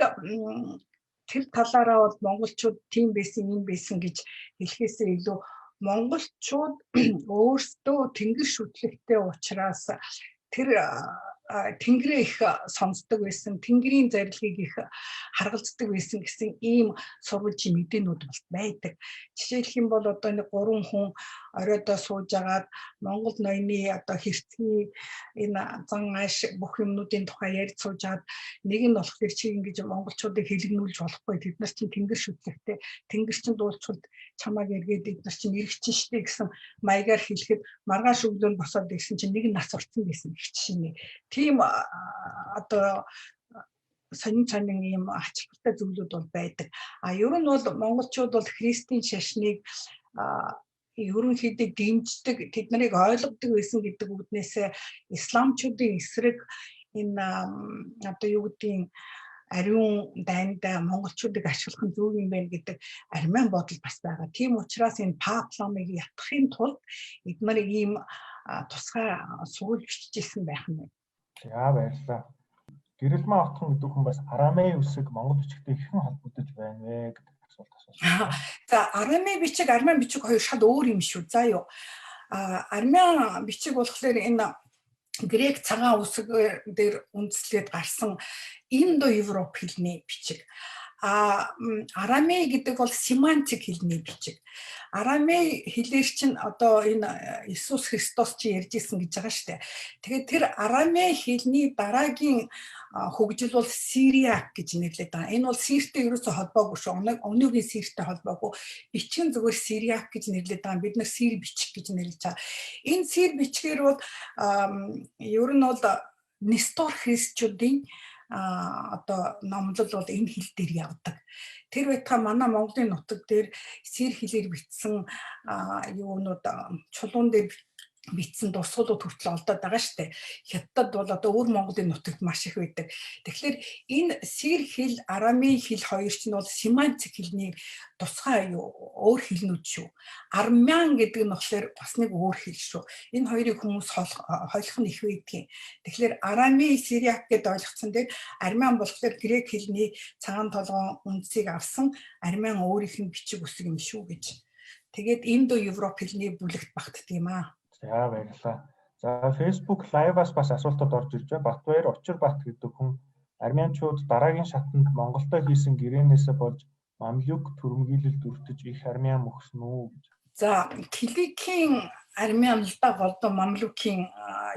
тэр талаараа бол монголчууд тийм байсан, юм байсан гэж хэлэхээсээ илүү монголчууд өөрсдөө тэнгэр шүтлэгтэй учраас тэр тэнгэрээ их сонсдог байсан, тэнгэрийн зарилгыг их харгалздаг байсан гэсэн ийм сурвалжийн мэдээнүүд бол байдаг. Жишээлх юм бол одоо нэг 3 хүн оройдоо сууж агаад Монгол ноёны одоо хэрцгий энэ зан ааш бүх юмнуудын тухай ярьж сууж агаад нэг нь болохоор чи ингэж монголчуудыг хэлэгнүүлж болохгүй, тэд нар чинь тэнгэр шүтлэгтэй, тэнгэр чинь дуулчвал чамааг эргээд эд нар чинь эргэж штэ гэсэн маягаар хэлэхэд маргааш өглөө нь босоод ирсэн чинь нэг нь нас орсон байсан гэх жишээ. Тийм одоо сонин сонин ийм ач холбогдолтой зүйлүүд бол байдаг. А ер нь бол монголчууд бол христийн шашныг ерөнхийдөө дэмждэг, тэд нарыг ойлгодог байсан гэдэг үгнээс исламчуудын эсрэг энэ одоо юу гэдгийг ариун дайнд монголчуудыг ашиглах нь зөв юм байна гэдэг армян бодол бас байгаа. Тийм учраас энэ пап ламыг ятгахын тулд эднэр ийм тусгай сурвалж бичижсэн байх нь. За баярлалаа. Гэрэлмаа отхон гэдэг хүн бас арамей үсэг монгол бичигтэй хэрхэн холбогдож байна вэ гэдэг асуулт асуусан. За арамей бичиг, армян бичиг хоёр шал өөр юм шүү. За юу. Армян бичиг болохоор энэ грек цагаан үсэг дээр үндэслээд гарсан индо-европ хэлний бичиг. Арамей гэдэг бол семантик хэлний бичиг. Арамей хэлээр чинь одоо энэ Иесус Христос чи ярьж исэн гэж байгаа шүү дээ. Тэгээд тэр арамей хэлний дараагийн хөгжил бол Сириак гэж нэрлэдэг байгаа. Энэ бол Сиртэй ерөөсөө холбоогүй шүү. Өнөөгийн Сиртэй холбоогүй. Бичиг нь зүгээр Сириак гэж нэрлэдэг байгаа. Бид нар Сир бичиг гэж нэрлэж байгаа. Энэ Сир бичгээр бол ер нь бол Нестор христчүүдийн одоо номлол бол энэ хэл дээр явдаг. Тэр байтугай манай Монголын нутаг дээр сэр хэлээр бичсэн юунууд чулуун дээр бичсэн дурсгалууд хүртэл олдоод байгаа шүү дээ. Хятад бол одоо өөр Монголын нутагт маш их байдаг. Тэгэхээр энэ сэр хэл, арамын хэл хоёр чинь бол семантик хэлний тусгай юу өөр хэлнүүд шүү. Армян гэдэг нь болохоор бас нэг өөр хэл шүү. Энэ хоёрыг хүмүүс холих нь их байдгийн. Тэгэхээр арамын сириак гэдээ ойлгоцсон дээр армян болохоор грек хэлний цагаан толгоон үндсийг авсан армян өөрийнх нь бичиг үсэг юм шүү гэж. Тэгээд индо европ хэлний бүлэгт багтдаг юм аа. За баярлалаа. За Facebook Live-аас бас асуултууд орж ирж байна. Батбаяр Учирбат гэдэг хүн армянчууд дараагийн шатанд Монголтой хийсэн гэрээнээсээ болж мамлюк түрэмгийлэлд өртөж их армян мөхсөн үү гэж. За Киликийн армян л да голдоо мамлюкийн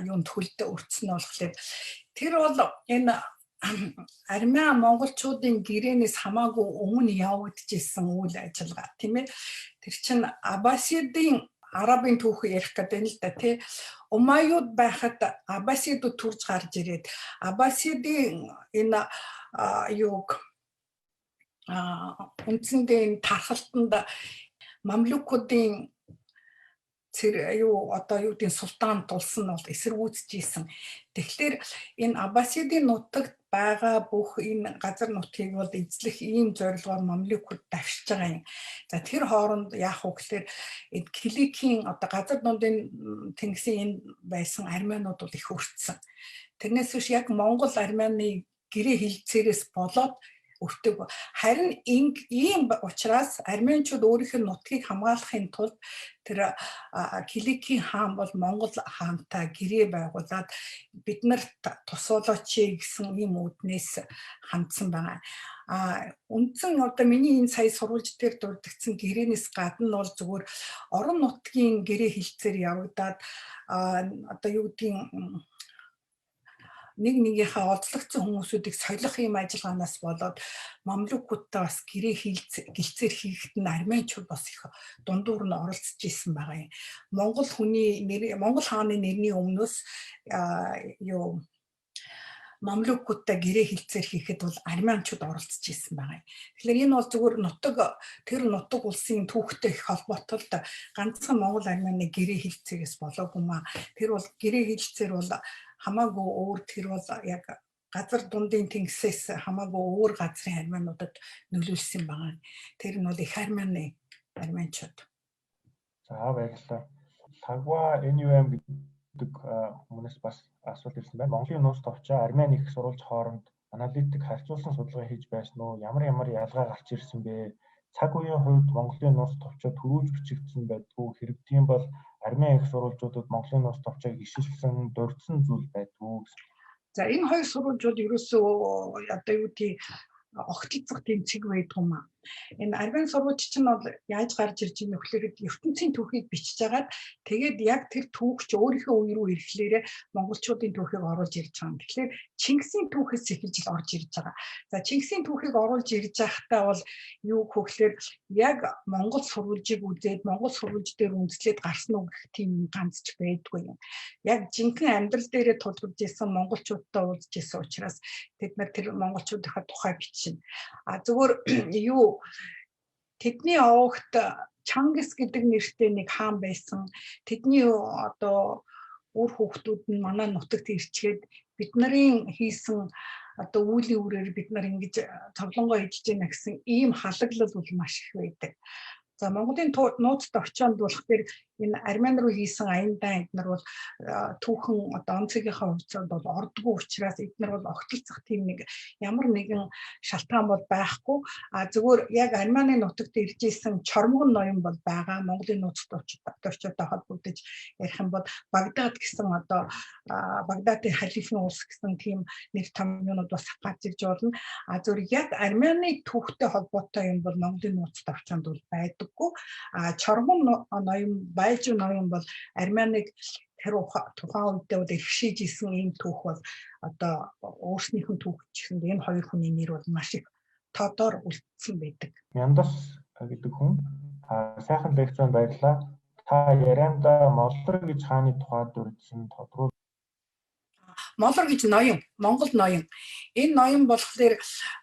юунд хөлд өртсөн нь болохоор тэр бол энэ армян монголчуудын гэрээнээс хамаагүй өмнө явагдчихсэн үйл ажиллагаа тийм ээ. Тэр чинь Аббасидын арабын түүх ярих гэдэг нь л да тий. Умайюд байхад Аббасидууд төрж гарч ирээд Аббасидын энэ юуг үндсэндээ энэ тархалтанд мамлюкуудын цэр юу одоо юу гэдэг султан тулсан нь бол эсэргүүцэж исэн. Тэгэхээр энэ Аббасидын нутагт байгаа бүх энэ газар нутгийг бол эзлэх ийм зорилгоор мамлюкууд давшиж байгаа юм. За тэр хооронд яах вэ гэхээр энэ Киликийн одоо газар дундын тэнгисийн энэ байсан армянууд бол их өртсөн. Тэрнээс биш яг Монгол армяны гэрээ хилцээрээс болоод Өртөг. Харин ийм учраас армянчууд өөрийнх нь нутгийг хамгаалахын тулд тэр Киликийн хаан бол Монгол хаантай гэрээ байгуулад бид нарт тусуулаач гэсэн ийм үүднээс хандсан байгаа. А үндсэн одоо миний энэ сая сурвалж дээр дурдгдсан гэрээнээс гадна бол зүгээр орон нутгийн гэрээ хилцээр явагдаад, одоо юу гэдгийг, нэг нэгийнхээ олзлогдсон хүмүүсүүдийг солих юм ажиллагаанаас болоод мамлюкуудтай бас гэрээ гэлцээр хийхэд нь армянчууд бас их дундуур нь оролцож исэн байгаа юм. Монгол хүний нэр, Монгол хааны нэрний өмнөөс юу мамлюкуудтай гэрээ хилцээр хийхэд бол армянчууд оролцож исэн байгаа юм. Тэгэхээр энэ бол зүгээр нутаг, тэр нутаг улсын түүхтэй их холбоотой л да. Ганцхан Монгол армяны гэрээ хилцээрээс болоогүй маа. Тэр бол гэрээ хилцээр бол хамаагүй өөр, тэр бол яг газар дундын тэнгисээс хамаагүй өөр газрын армянуудад нөлөөлсөн байгаа. Тэр нь бол их армяны армянчууд. За, баярлалаа. Лагва NUM гэдэг хүмүүнээс бас асуулт ирсэн байна. Монголын нууц товчоо армян их сурвалж хооронд аналитик харьцуулсан судалгаа хийж байсан уу? Ямар ямар ялгаа гарч ирсэн бэ? Цаг үеийн хувьд Монголын нууц товчоо түрүүлж бичигдсэн байдгүй. Хэрэг тийм бол армян их сурвалжуудад Монголын нууц товчоог ишилсэн, дурдсан зүйл байдгүй гэсэн. За, энэ хоёр сурвалжууд ерөөсөө одоо юу гэдгийг огтлцох тийм цэг байдгүй юм аа. Энэ армян сурвалж чинь бол яаж гарч ирж байгаа нөхлөөр ертөнцийн түүхийг бичиж агаад, тэгээд яг тэр түүх ч өөрийнхөө үе рүү ирэхлээрээ монголчуудын түүхийг оруулж ирж байгаа юм. Тэгэхээр Чингисийн түүхээс эхэлж л орж ирж байгаа. За, Чингисийн түүхийг оруулж ирж байхдаа бол юу гэхлээр яг монгол сурвалжийг үзээд, монгол сурвалж дээр үндэслээд гарсан уу гэх тийм ганц ч байдгүй юм. Яг жинхэнэ амьдрал дээрээ тулгарч исэн монголчуудтай уулзж исэн учраас тэд нар тэр монголчуудынхаа тухай бичнэ. А зүгээр юу тэдний овогт Чангис гэдэг нэртэй нэг хаан байсан. Тэдний одоо үр хүүхдүүд нь манай нутагт ирчгээд бид нарын хийсэн одоо үүлийн үрээр бид нар ингэж цовлонгоо идэж байна гэсэн ийм халаглал бол маш их байдаг. За, Монголын нууц товчоонд болох тэр энэ армян руу хийсэн аяндаа эднэр бол түүхэн одоо онцгийнхаа хувьцаанд бол ордгоо учраас эднэр бол огтлцох тийм нэг ямар нэгэн шалтгаан бол байхгүй. А зүгээр яг армяны нутагт ирж исэн чормгон ноён бол байгаа. Монголын нууц товчоотой холбогдож ярих юм бол Багдад гэсэн одоо Багдадын халифын улс гэсэн тийм нэр томьёонууд бас гарч ирж болно. А зүгээр яг армяны түүхтэй холбоотой юм бол Монголын нууц товчоонд бол байдаггүй. А чормон ноён, Байжу ноён бол армяныг тэр тухайн үедээ бол эрхшээж исэн ийм түүх бол одоо өөрснийх нь түүх ч гэсэнд энэ хоёр хүний нэр бол маш их тодор үлдсэн байдаг. Мяндас гэдэг хүн сайхан лекцэнд баярлалаа. Та ярианда Молор гэж хааны тухай дурдсан, тодорхой Молор гэж ноён, Монгол ноён. Энэ ноён болохоор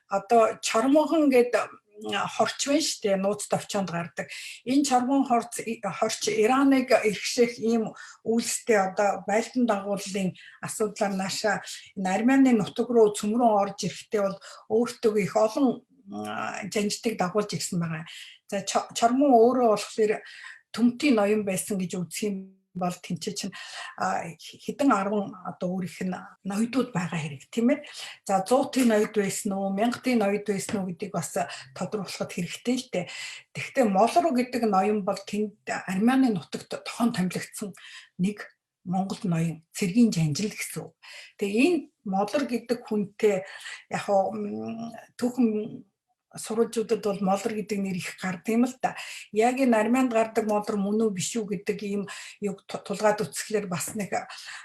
одоо Чормогон гэдэг хорч байна шүү дээ, нууц товчоонд гардаг. Энэ чормон хорч Ираныг эрхших ийм үйлстэй одоо байлдан дагууллын асуудлаар нааша энэ армяны нутаг руу, цөм рүү орж ирэхдээ бол өөртөө их олон жанжтыг дагуулж ирсэн байгаа. За, чормон өөрөө болохоор төмтийн ноён байсан гэж үзэх юм бол тэнцээ чинь хэдэн 10 одоо өөрийнх нь ноёдууд байгаа хэрэг, тийм ээ. За, 100-ын ноёд байсан уу, 1000-ын ноёд байсан уу гэдгийг бас тодруулахад хэрэгтэй л дээ. Тэгэхдээ Молоро гэдэг ноён бол тэнд армяны нутагт тохон томилогдсон нэг Монгол ноён, цэргийн жанжил гэсэн үг. Тэгээ энэ Молор гэдэг хүнтэй яг түүхэн сурвалжуудад бол молор гэдэг нэр их гардаг юм л да. Яг энэ армянд гардаг молор мөн үү, биш үү гэдэг ийм юг тулгаад үцхлээр бас нэг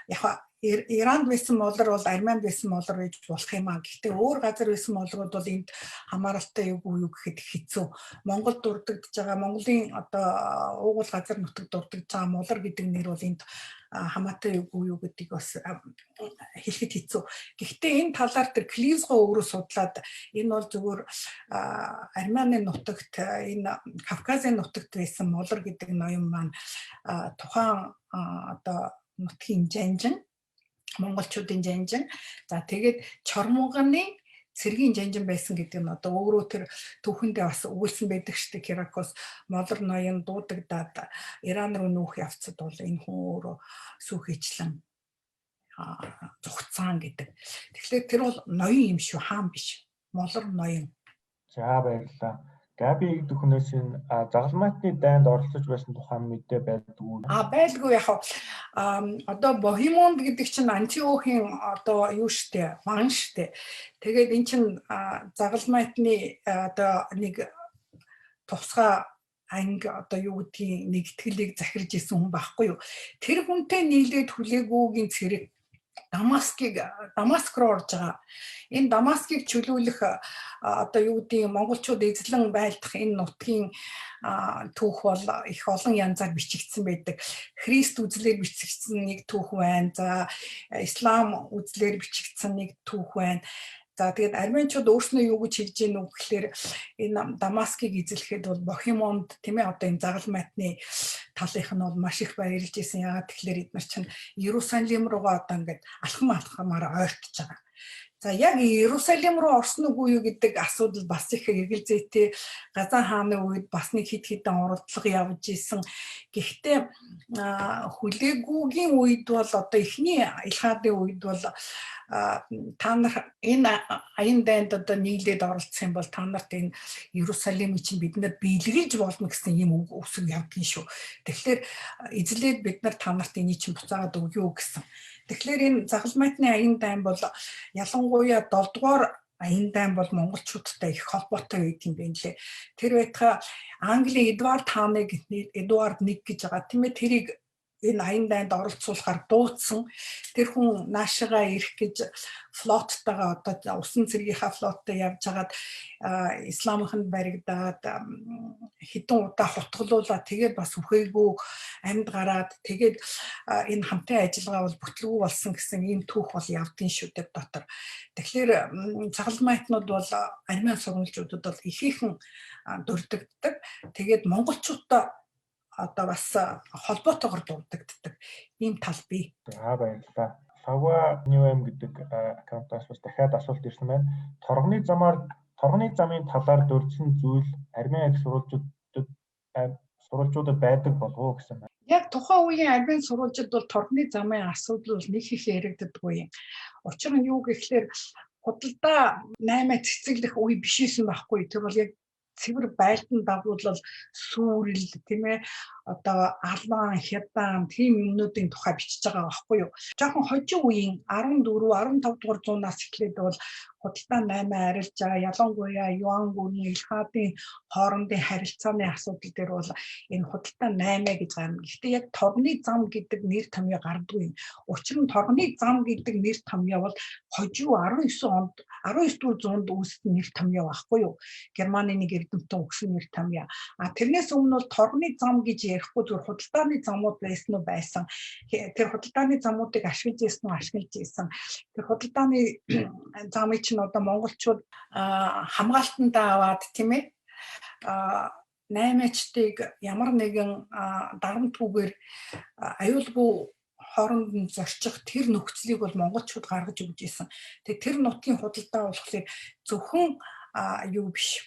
яг Иранд байсан молор бол армянд байсан молор байж болох юм а. Гэхдээ өөр газар байсан молрууд бол энд хамааралтай юу юу гэхэд хэцүү. Монгол дурддагдж байгаа, Монголын одоо уугуул газар нутаг дурддагдж байгаа молор гэдэг нэр бол энд хамаатай юу юу гэдгийг бас хэлэхэд хэцүү. Гэхдээ энэ талаар тэр Клизго өөрөө судлаад энэ бол зүгээр армяны нутагт, энэ Кавказын нутагт байсан молор гэдэг ноён маань тухайн одоо нутгийн жанжин, монголчуудын жанжин. За, тэгээд Чормууганы цэргийн жанжин байсан гэдэг нь одоо өөрөө тэр түүхэндээ бас өгүүлсэн байдаг шүү дээ. Киракос молор ноён дуудагдаад Иран руу нүүх явцад бол энэ хүн өөрөө сүүхийчлэн зугцаан гэдэг. Тэгэхээр тэр бол ноён юм шүү, хаан биш. Молор ноён. За, баярлалаа. Габи гэдэг хүнээс энэ загалмайтны дайнд оролцож байсан тухайн мэдээ байдгүй. Байлгүй яг. Одоо Бохемонд гэдэг чинь Антиохийн одоо юу штэ, ван штэ. Тэгээд эн чинь загалмайтны одоо нэг тусгай анги, одоо юу гэдгийг, нэгтгэлийг захирж исэн хүн байхгүй юу. Тэр хүнтэй нийлээд хүлээгүүгийн цэрэг Дамаск руу орж байгаа. Энэ Дамаскыг чөлөөлөх, одоо юу гэдгийг, монголчууд эзлэн байлдах энэ нутгийн түүх бол их олон янзаар бичигдсэн байдаг. Христ үзлээр бичигдсэн нэг түүх байна. За, ислам үзлээр бичигдсэн нэг түүх байна. За, тэгээд армянчууд өөрснөө юу гэж хэлж гин үү гэхлээр энэ Дамаскыг эзлэхэд бол Бохемонд, тийм ээ, одоо энэ загалмайтны талынх нь бол маш их баярлж исэн. Яагаад тэгэхээр эдгээр чинь Иерусалим руугаа одоо ингээд алхам алхамаар ойртож байгаа. За, яг Иерусалим руу орсон үгүй юу гэдэг асуудал бас их эргэлзээтэй. Газан хааны үед бас нэг хэд хэдэн уралдлага явж исэн. Гэхдээ хүлээгүүгийн үед бол, одоо эхний Илхаадын үед бол та нар энэ аян дайнд одоо нийлээд оролцох юм бол та нарт энэ Иерусалимыг чинь бид нар биелгэж болно гэсэн ийм үг үсэг явдгийн шүү. Тэгэхээр эзлээд бид нар та нарт энийг чинь буцаагаад өгье гэсэн. Тэгэхээр энэ загалмайтны аян дайн бол ялангуяа 7 дугаар аян дайн бол монголчуудтай их холбоотой байд юм байна лээ. Тэр байтугай Английн Эдвард хааныг, Эдуард 1 гэж байгаа, тийм ээ, тэрийг энэ аян дайнд оролцуулахаар дуудсан. Тэр хүн наашигаа ирэх гэж флоттойгоо, одоо усан цэргийнхаа флоттой явж хагаад исламынханд баригдаад, хэдэн удаа хутгалуулаад, тэгээд бас үхээгүй амьд гараад, тэгээд энэ хамтын ажиллагаа бол бүтлгүй болсон гэсэн ийм түүх бол явдгийн шүү дээ дотор. Тэгэхээр цагалмайтнууд бол армян сурвалжуудад бол ихээхэн дурддагддаг. Тэгээд монголчуудтай одоо бас холбоотойгоор дурддагддаг ийм тал бий. За, баярлалаа. Лава New гэдэг аккаунтаас бас дахиад асуулт ирсэн байна. Торгоны замын талаар дурдсан зүйл армян их сурвалжуудад байдаг болов уу гэсэн байна. Яг тухайн үеийн армян сурвалжид бол торгоны замын асуудал бол нэг их яригддаггүй юм. Учир нь юу гэхлээр худалдаа 8 цэцэглэх үе биш байсан байхгүй. Тэр бол яг цэвэр байлдан дагуулал сүрэл, тийм ээ, одоо алаан, хядаан тийм юмнуудын тухай бичиж байгаа байхгүй юу. Жохон хожим үеийн 14, 15 дугаар зуунаас эхлээд бол худалдаа 8 арилжаа, ялангуяа Юан гүрний, Илхаадын хоорондын харилцааны асуудал дээр бол энэ худалдаа 8 гэж гарна. Гэхдээ яг торгоны зам гэдэг нэр томьёо гардаггүй юм. Учир нь торгоны зам гэдэг нэр томьёо бол хожим 19 онд, 19 дугаар зуунд үүссэн нэр томьёо байхгүй юу. Германы нэг эрдэмтэн өгсөн нэр томьёо. А тэрнээс өмнө бол торгоны зам гэж ярихгүй, зүгээр худалдааны замууд байсан уу, байсан. Тэр худалдааны замуудыг ашиглаж ирсэн үү, ашиглаж ирсэн. Тэр худалдааны замыг чинь одоо монголчууд хамгаалтандаа аваад, тийм ээ, наймаачдыг ямар нэгэн дарамтгүйгээр аюулгүй хооронд нь зорчих тэр нөхцөлийг бол монголчууд гаргаж өгч ирсэн. Тэгээ тэр нутгийн худалдаа болохоор зөвхөн юу биш,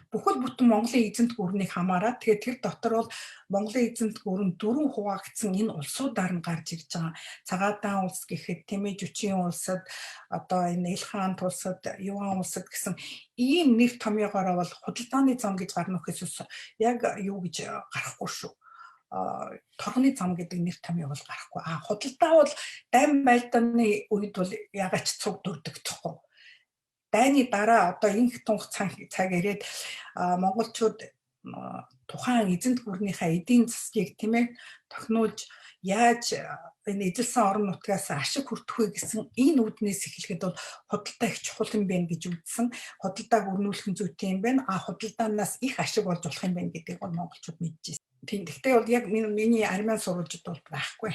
бүхэл бүтэн Монголын эзэнт гүрнийг хамаарат. Тэгээд тэр дотор бол Монголын эзэнт гүрэн дөрвөн хуваагдсан энэ улсуудаар нь гарч ирж байгаа. Цагаадаан улс гэхэд, тийм ээ, Жүчийн улсад, одоо энэ Илхаан улсад, Юан улсад гэсэн ийм нэр томьёогоороо бол худалдааны зам гэж гарна гэхээс яг юу гэж гарахгүй шүү, торгоны зам гэдэг нэр томьёо бол гарахгүй. А худалдаа бол дайн байлдааны үед бол ягач цуг дурддагхгүй. Дайны дараа одоо инх тунх цаг ирээд монголчууд тухайн эзэнт гүрнийхээ эдийн засгийг, тийм ээ, тохинулж яаж энэ эзэлсэн орон нутгаас ашиг хүртэх вэ гэсэн энэ үүднээс эхлэхэд бол худалдаа их чухал юм байна гэж үзсэн. Худалдааг өрнүүлэх нь зүйтэй юм байна. А худалдаанаас их ашиг олж болох юм байна гэдгийг бол монголчууд мэдчихсэн. Тийм. Гэхдээ бол яг миний армян сурвалжид бол байхгүй.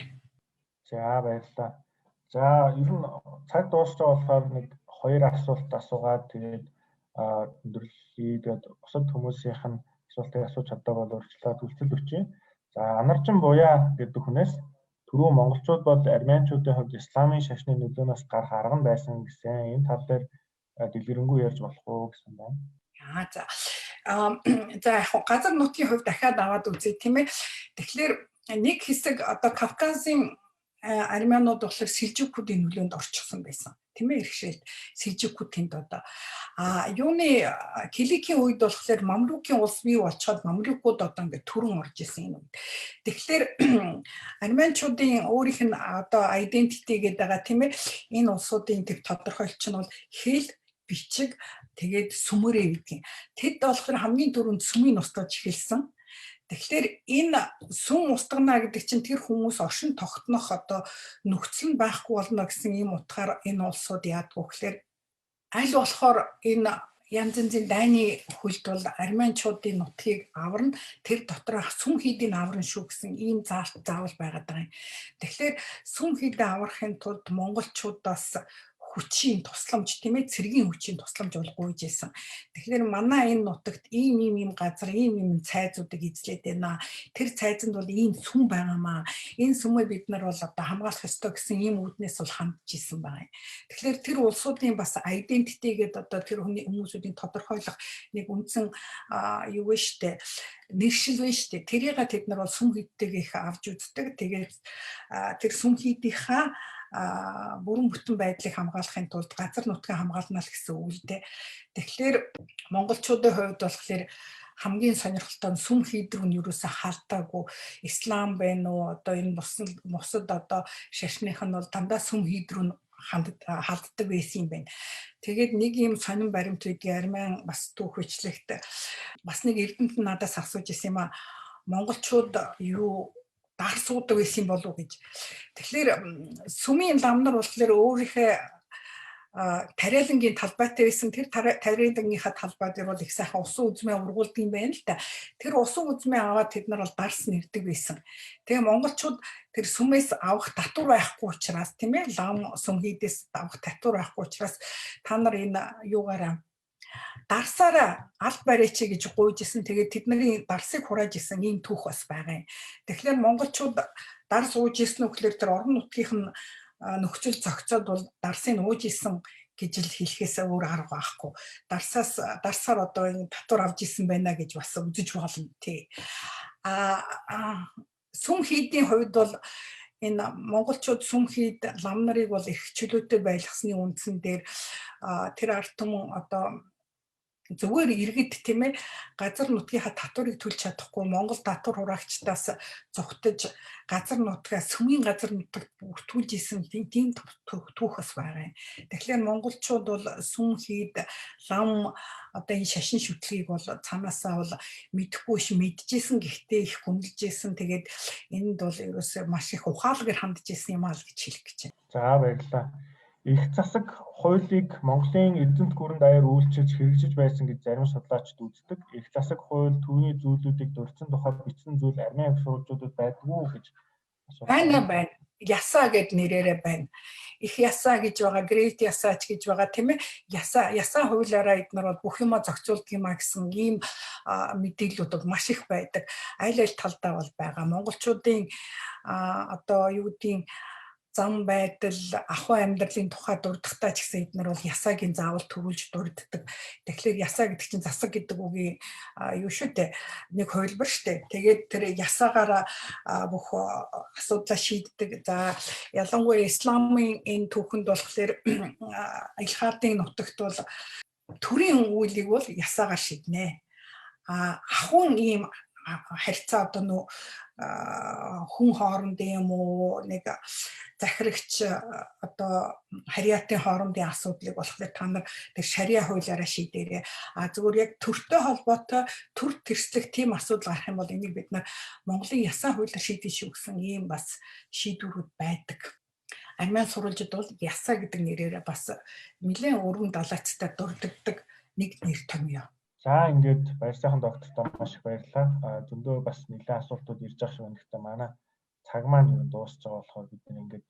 За, баярлалаа. За, ер нь цаг дуусч байгаа болохоор нэг хоёр асуулт асуугаад тэгээд өндөрлөе. Тэгээд бусад хүмүүсийнх нь асуултыг асууж чаддаг бол урьдчилаад үлцэл өчье. За, Анаржин Буяа гэдэг хүнээс түрүү монголчууд бол армянчуудын хувьд исламын шашны нөлөөнөөс гарах арга нь байсан гэсэн, энэ тал дээр дэлгэрэнгүй ярьж болох уу гэсэн байна. Аа, за. За, яг газар нутгийн хувьд дахиад аваад үзье, тийм ээ. Тэгэхээр нэг хэсэг одоо Кавказын армянууд болохоор Селжукуудын нөлөөнд орчихсон байсан. Тийм ээ, иргэшээлт Селжукууд тэнд одоо юуны Киликийн үед болохоор Мамлюкийн улс бий болцоход Мамлюкууд одоо ингээд түрэн орж исэн юм үед. Тэгэхээр армянчуудын өөрийнх нь одоо identity гэдэг байгаа, тийм ээ, энэ улсуудын тэг тодорхойлолт нь бол хэл, бичиг, тэгээд сүмөрөө гэдгийг. Тэд болохоор хамгийн түрүүнд сүмийг устгаж эхэлсэн. Тэгэхээр энэ сүм устгана гэдэг чинь тэр хүмүүс оршин тогтнох одоо нөхцөл нь байхгүй болно гэсэн ийм утгаар энэ улсууд яадаг вэ гэхээр аль болохоор энэ янз янзын дайны хөлд бол армянчуудын нутгийг аварна, тэр дотор сүм хийдийг аварна шүү гэсэн ийм заавал байгаад байгаа юм. Тэгэхээр сүм хийдээ аврахын тулд монголчуудаас хүчийн тусламж, тийм ээ, цэргийн хүчийн тусламж бол гуйж исэн. Тэгэхээр манай энэ нутагт ийм ийм ийм газар ийм ийм цайзуудыг эзлээд байна. Тэр цайзанд бол ийм сүм байгаамаа. Энэ сүмээ бид нар бол одоо хамгаалах ёстой гэсэн ийм үүднээс бол хандж исэн байгаа юм. Тэгэхээр тэр улсуудын бас identity гэдэг одоо тэр хүний хүмүүсүүдийн тодорхойлох нэг үндсэн юу вэ штэ, нэршил вэ штэ. Тэрийг тэд нар бол сүм хийдтэйг их авч үздэг. Тэгээд тэр сүм хийдийнхаа бүрэн бүтэн байдлыг хамгаалахын тулд газар нутгаа хамгаална л гэсэн үг л дээ. Тэгэхээр монголчуудын хувьд болохоор хамгийн сонирхолтой нь сүм хийдрүү нь юусоо халдаагүй, ислам байна уу, одоо энэ бусад одоо шашных нь бол дандаа сүм хийдрүү нь халддаг байсан юм байна. Тэгээд нэг юм сонин баримт үйдгийн армян бас түүх бичлэгт бас нэг эрдэмтэн надаас асууж ирсэн юм а, монголчууд юу дар суудаг байсан болов уу гэж. Тэгэхээр сүмийн лам нар болохоор өөрийнхөө тариалангийн талбайтай байсан. Тэр тариалангийнхаа талбай дээр бол их сайхан усан үзмээ ургуулдаг юм байна л да. Тэр усан үзмээ аваад тэд нар бол дарс нэрдэг байсан. Тэгээ монголчууд тэр сүмээс авах татвар байхгүй учраас, тийм ээ, лам сүм хийдээс авах татвар байхгүй учраас та нар энэ юугаараа дарсаараа аль бариач гэж гуйж исэн. Тэгээд тэдний дарсыг хурааж исэн ийм түүх бас байгаа юм. Тэгэхээр монголчууд дарс ууж исэн үү гэхээр тэр орон нутгийнх нь нөхцөл зохицоод бол дарсыг ууж исэн гэж л хэлэхээс өөр арга байхгүй. Дарсаас дарсаар одоо энэ татвар авч исэн байна гэж бас үзэж болно тий. А сүм хийдийн хувьд бол энэ монголчууд сүм хийд лам нарыг бол их чөлөөтэй байлгасны үндсэн дээр тэр ард түмэн одоо зүгээр иргэд, тийм ээ, газар нутгийнхаа татварыг төлж чадахгүй Монгол татвар хураагчдаас зугтаж газар нутгаа сүмийн газар нутагт бүртгүүлж исэн тийм түүх бас байгаа юм. Тэгэхээр монголчууд бол сүм хийд лам одоо энэ шашин шүтлгийг бол цаанаасаа бол мэдэхгүй ш мэдчихсэн, гэхдээ их хүндэлж исэн. Тэгээд энд бол ерөөсөө маш их ухаалгаар хандж исэн юм аа л гэж хэлэх гэж байна. За, баярлалаа. Их засаг хуулийг Монголын эрдэмт гүрэн даяар үйлчилж хэрэгжиж байсан гэж зарим судлаачид үздэг. Их засаг хууль, түүний зүйлүүдийг дурдсан тухай бичсэн зүйл армян сурвалжуудад байдгүй гэж асуусан. Байна, байна. Ясаа гэд нэрээрээ байна. Их ясаа гэж байгаа, Great ясаач гэж байгаа, тийм ээ. Ясаа хуулиараа эднэр бол бүх юма зохицуулдаг юм а гэсэн ийм мэдээллүүд бол маш их байдаг. Аль аль талдаа бол байгаа. Монголчуудын одоо юу гэдгийг зам байдал, ахуй амьдралын тухай дурдахтаа ч гэсэн эднэр бол ясаагийн заавал төрүүлж дурддаг. Тэгэхээр ясаа гэдэг чинь засаг гэдэг үгийн юу шүү дээ, нэг хувилбар шүү дээ. Тэгээд тэр ясаагаараа бүх асуудлаа шийддэг. За, ялангуяа исламын энэ түүхэнд болохоор Илхаадын нутагт бол төрийн үйлийг бол ясаагаар шийднэ. А ахуйн ийм харьцаа одоо нөө хүн хоорондын юм уу, нэг захирагч одоо харьяатын хоорондын асуудлыг болохоор та нар тэр шариа хуулиараа шийдээрэй. А зүгээр яг төртэй холбоотой төр тэрслэх тийм асуудал гарах юм бол энийг бид нар Монголын ясаа хуулиар шийдэн шүү гэсэн ийм бас шийдвэрүүд байдаг. Армян сурвалжид бол ясаа гэдэг нэрээр бас нэлээд өргөн далайцтай дурддагдаг нэг нэр томьёо. За, ингээд баяр сайхан доктортой маш их баярлалаа. Зөндөө бас нэлээд асуултууд ирж байгаа шиг байна. Гэхдээ манай цаг маань юу дуусч байгаа болохоор бид нэг ингээд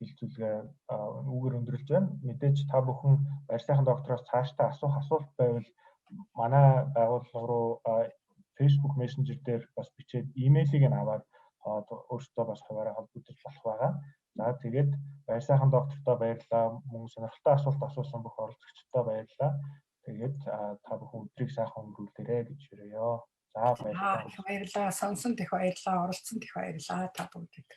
хэлцүүлгээ үүгээр өндөрлөж байна. Мэдээж та бүхэн баяр сайхан доктороос цаашдаа асуух асуулт байвал манай байгууллага руу Facebook Messenger дээр бас бичээд имэйлийг нь аваад өөрсдөө бас хуваараа холбогдож болох байгаа. За, тэгээд баяр сайхан доктортой баярлалаа. Мөн сонирхолтой асуулт асуусан бүх оролцогчдод баярлалаа. Тэгээд та бүхэн өдрийг сайхан өнгөрүүлээрэ гэж хүрье. За, баярлалаа. Баярлалаа. Сонсон их баярлалаа. Оролцсон их баярлалаа та бүгдэд.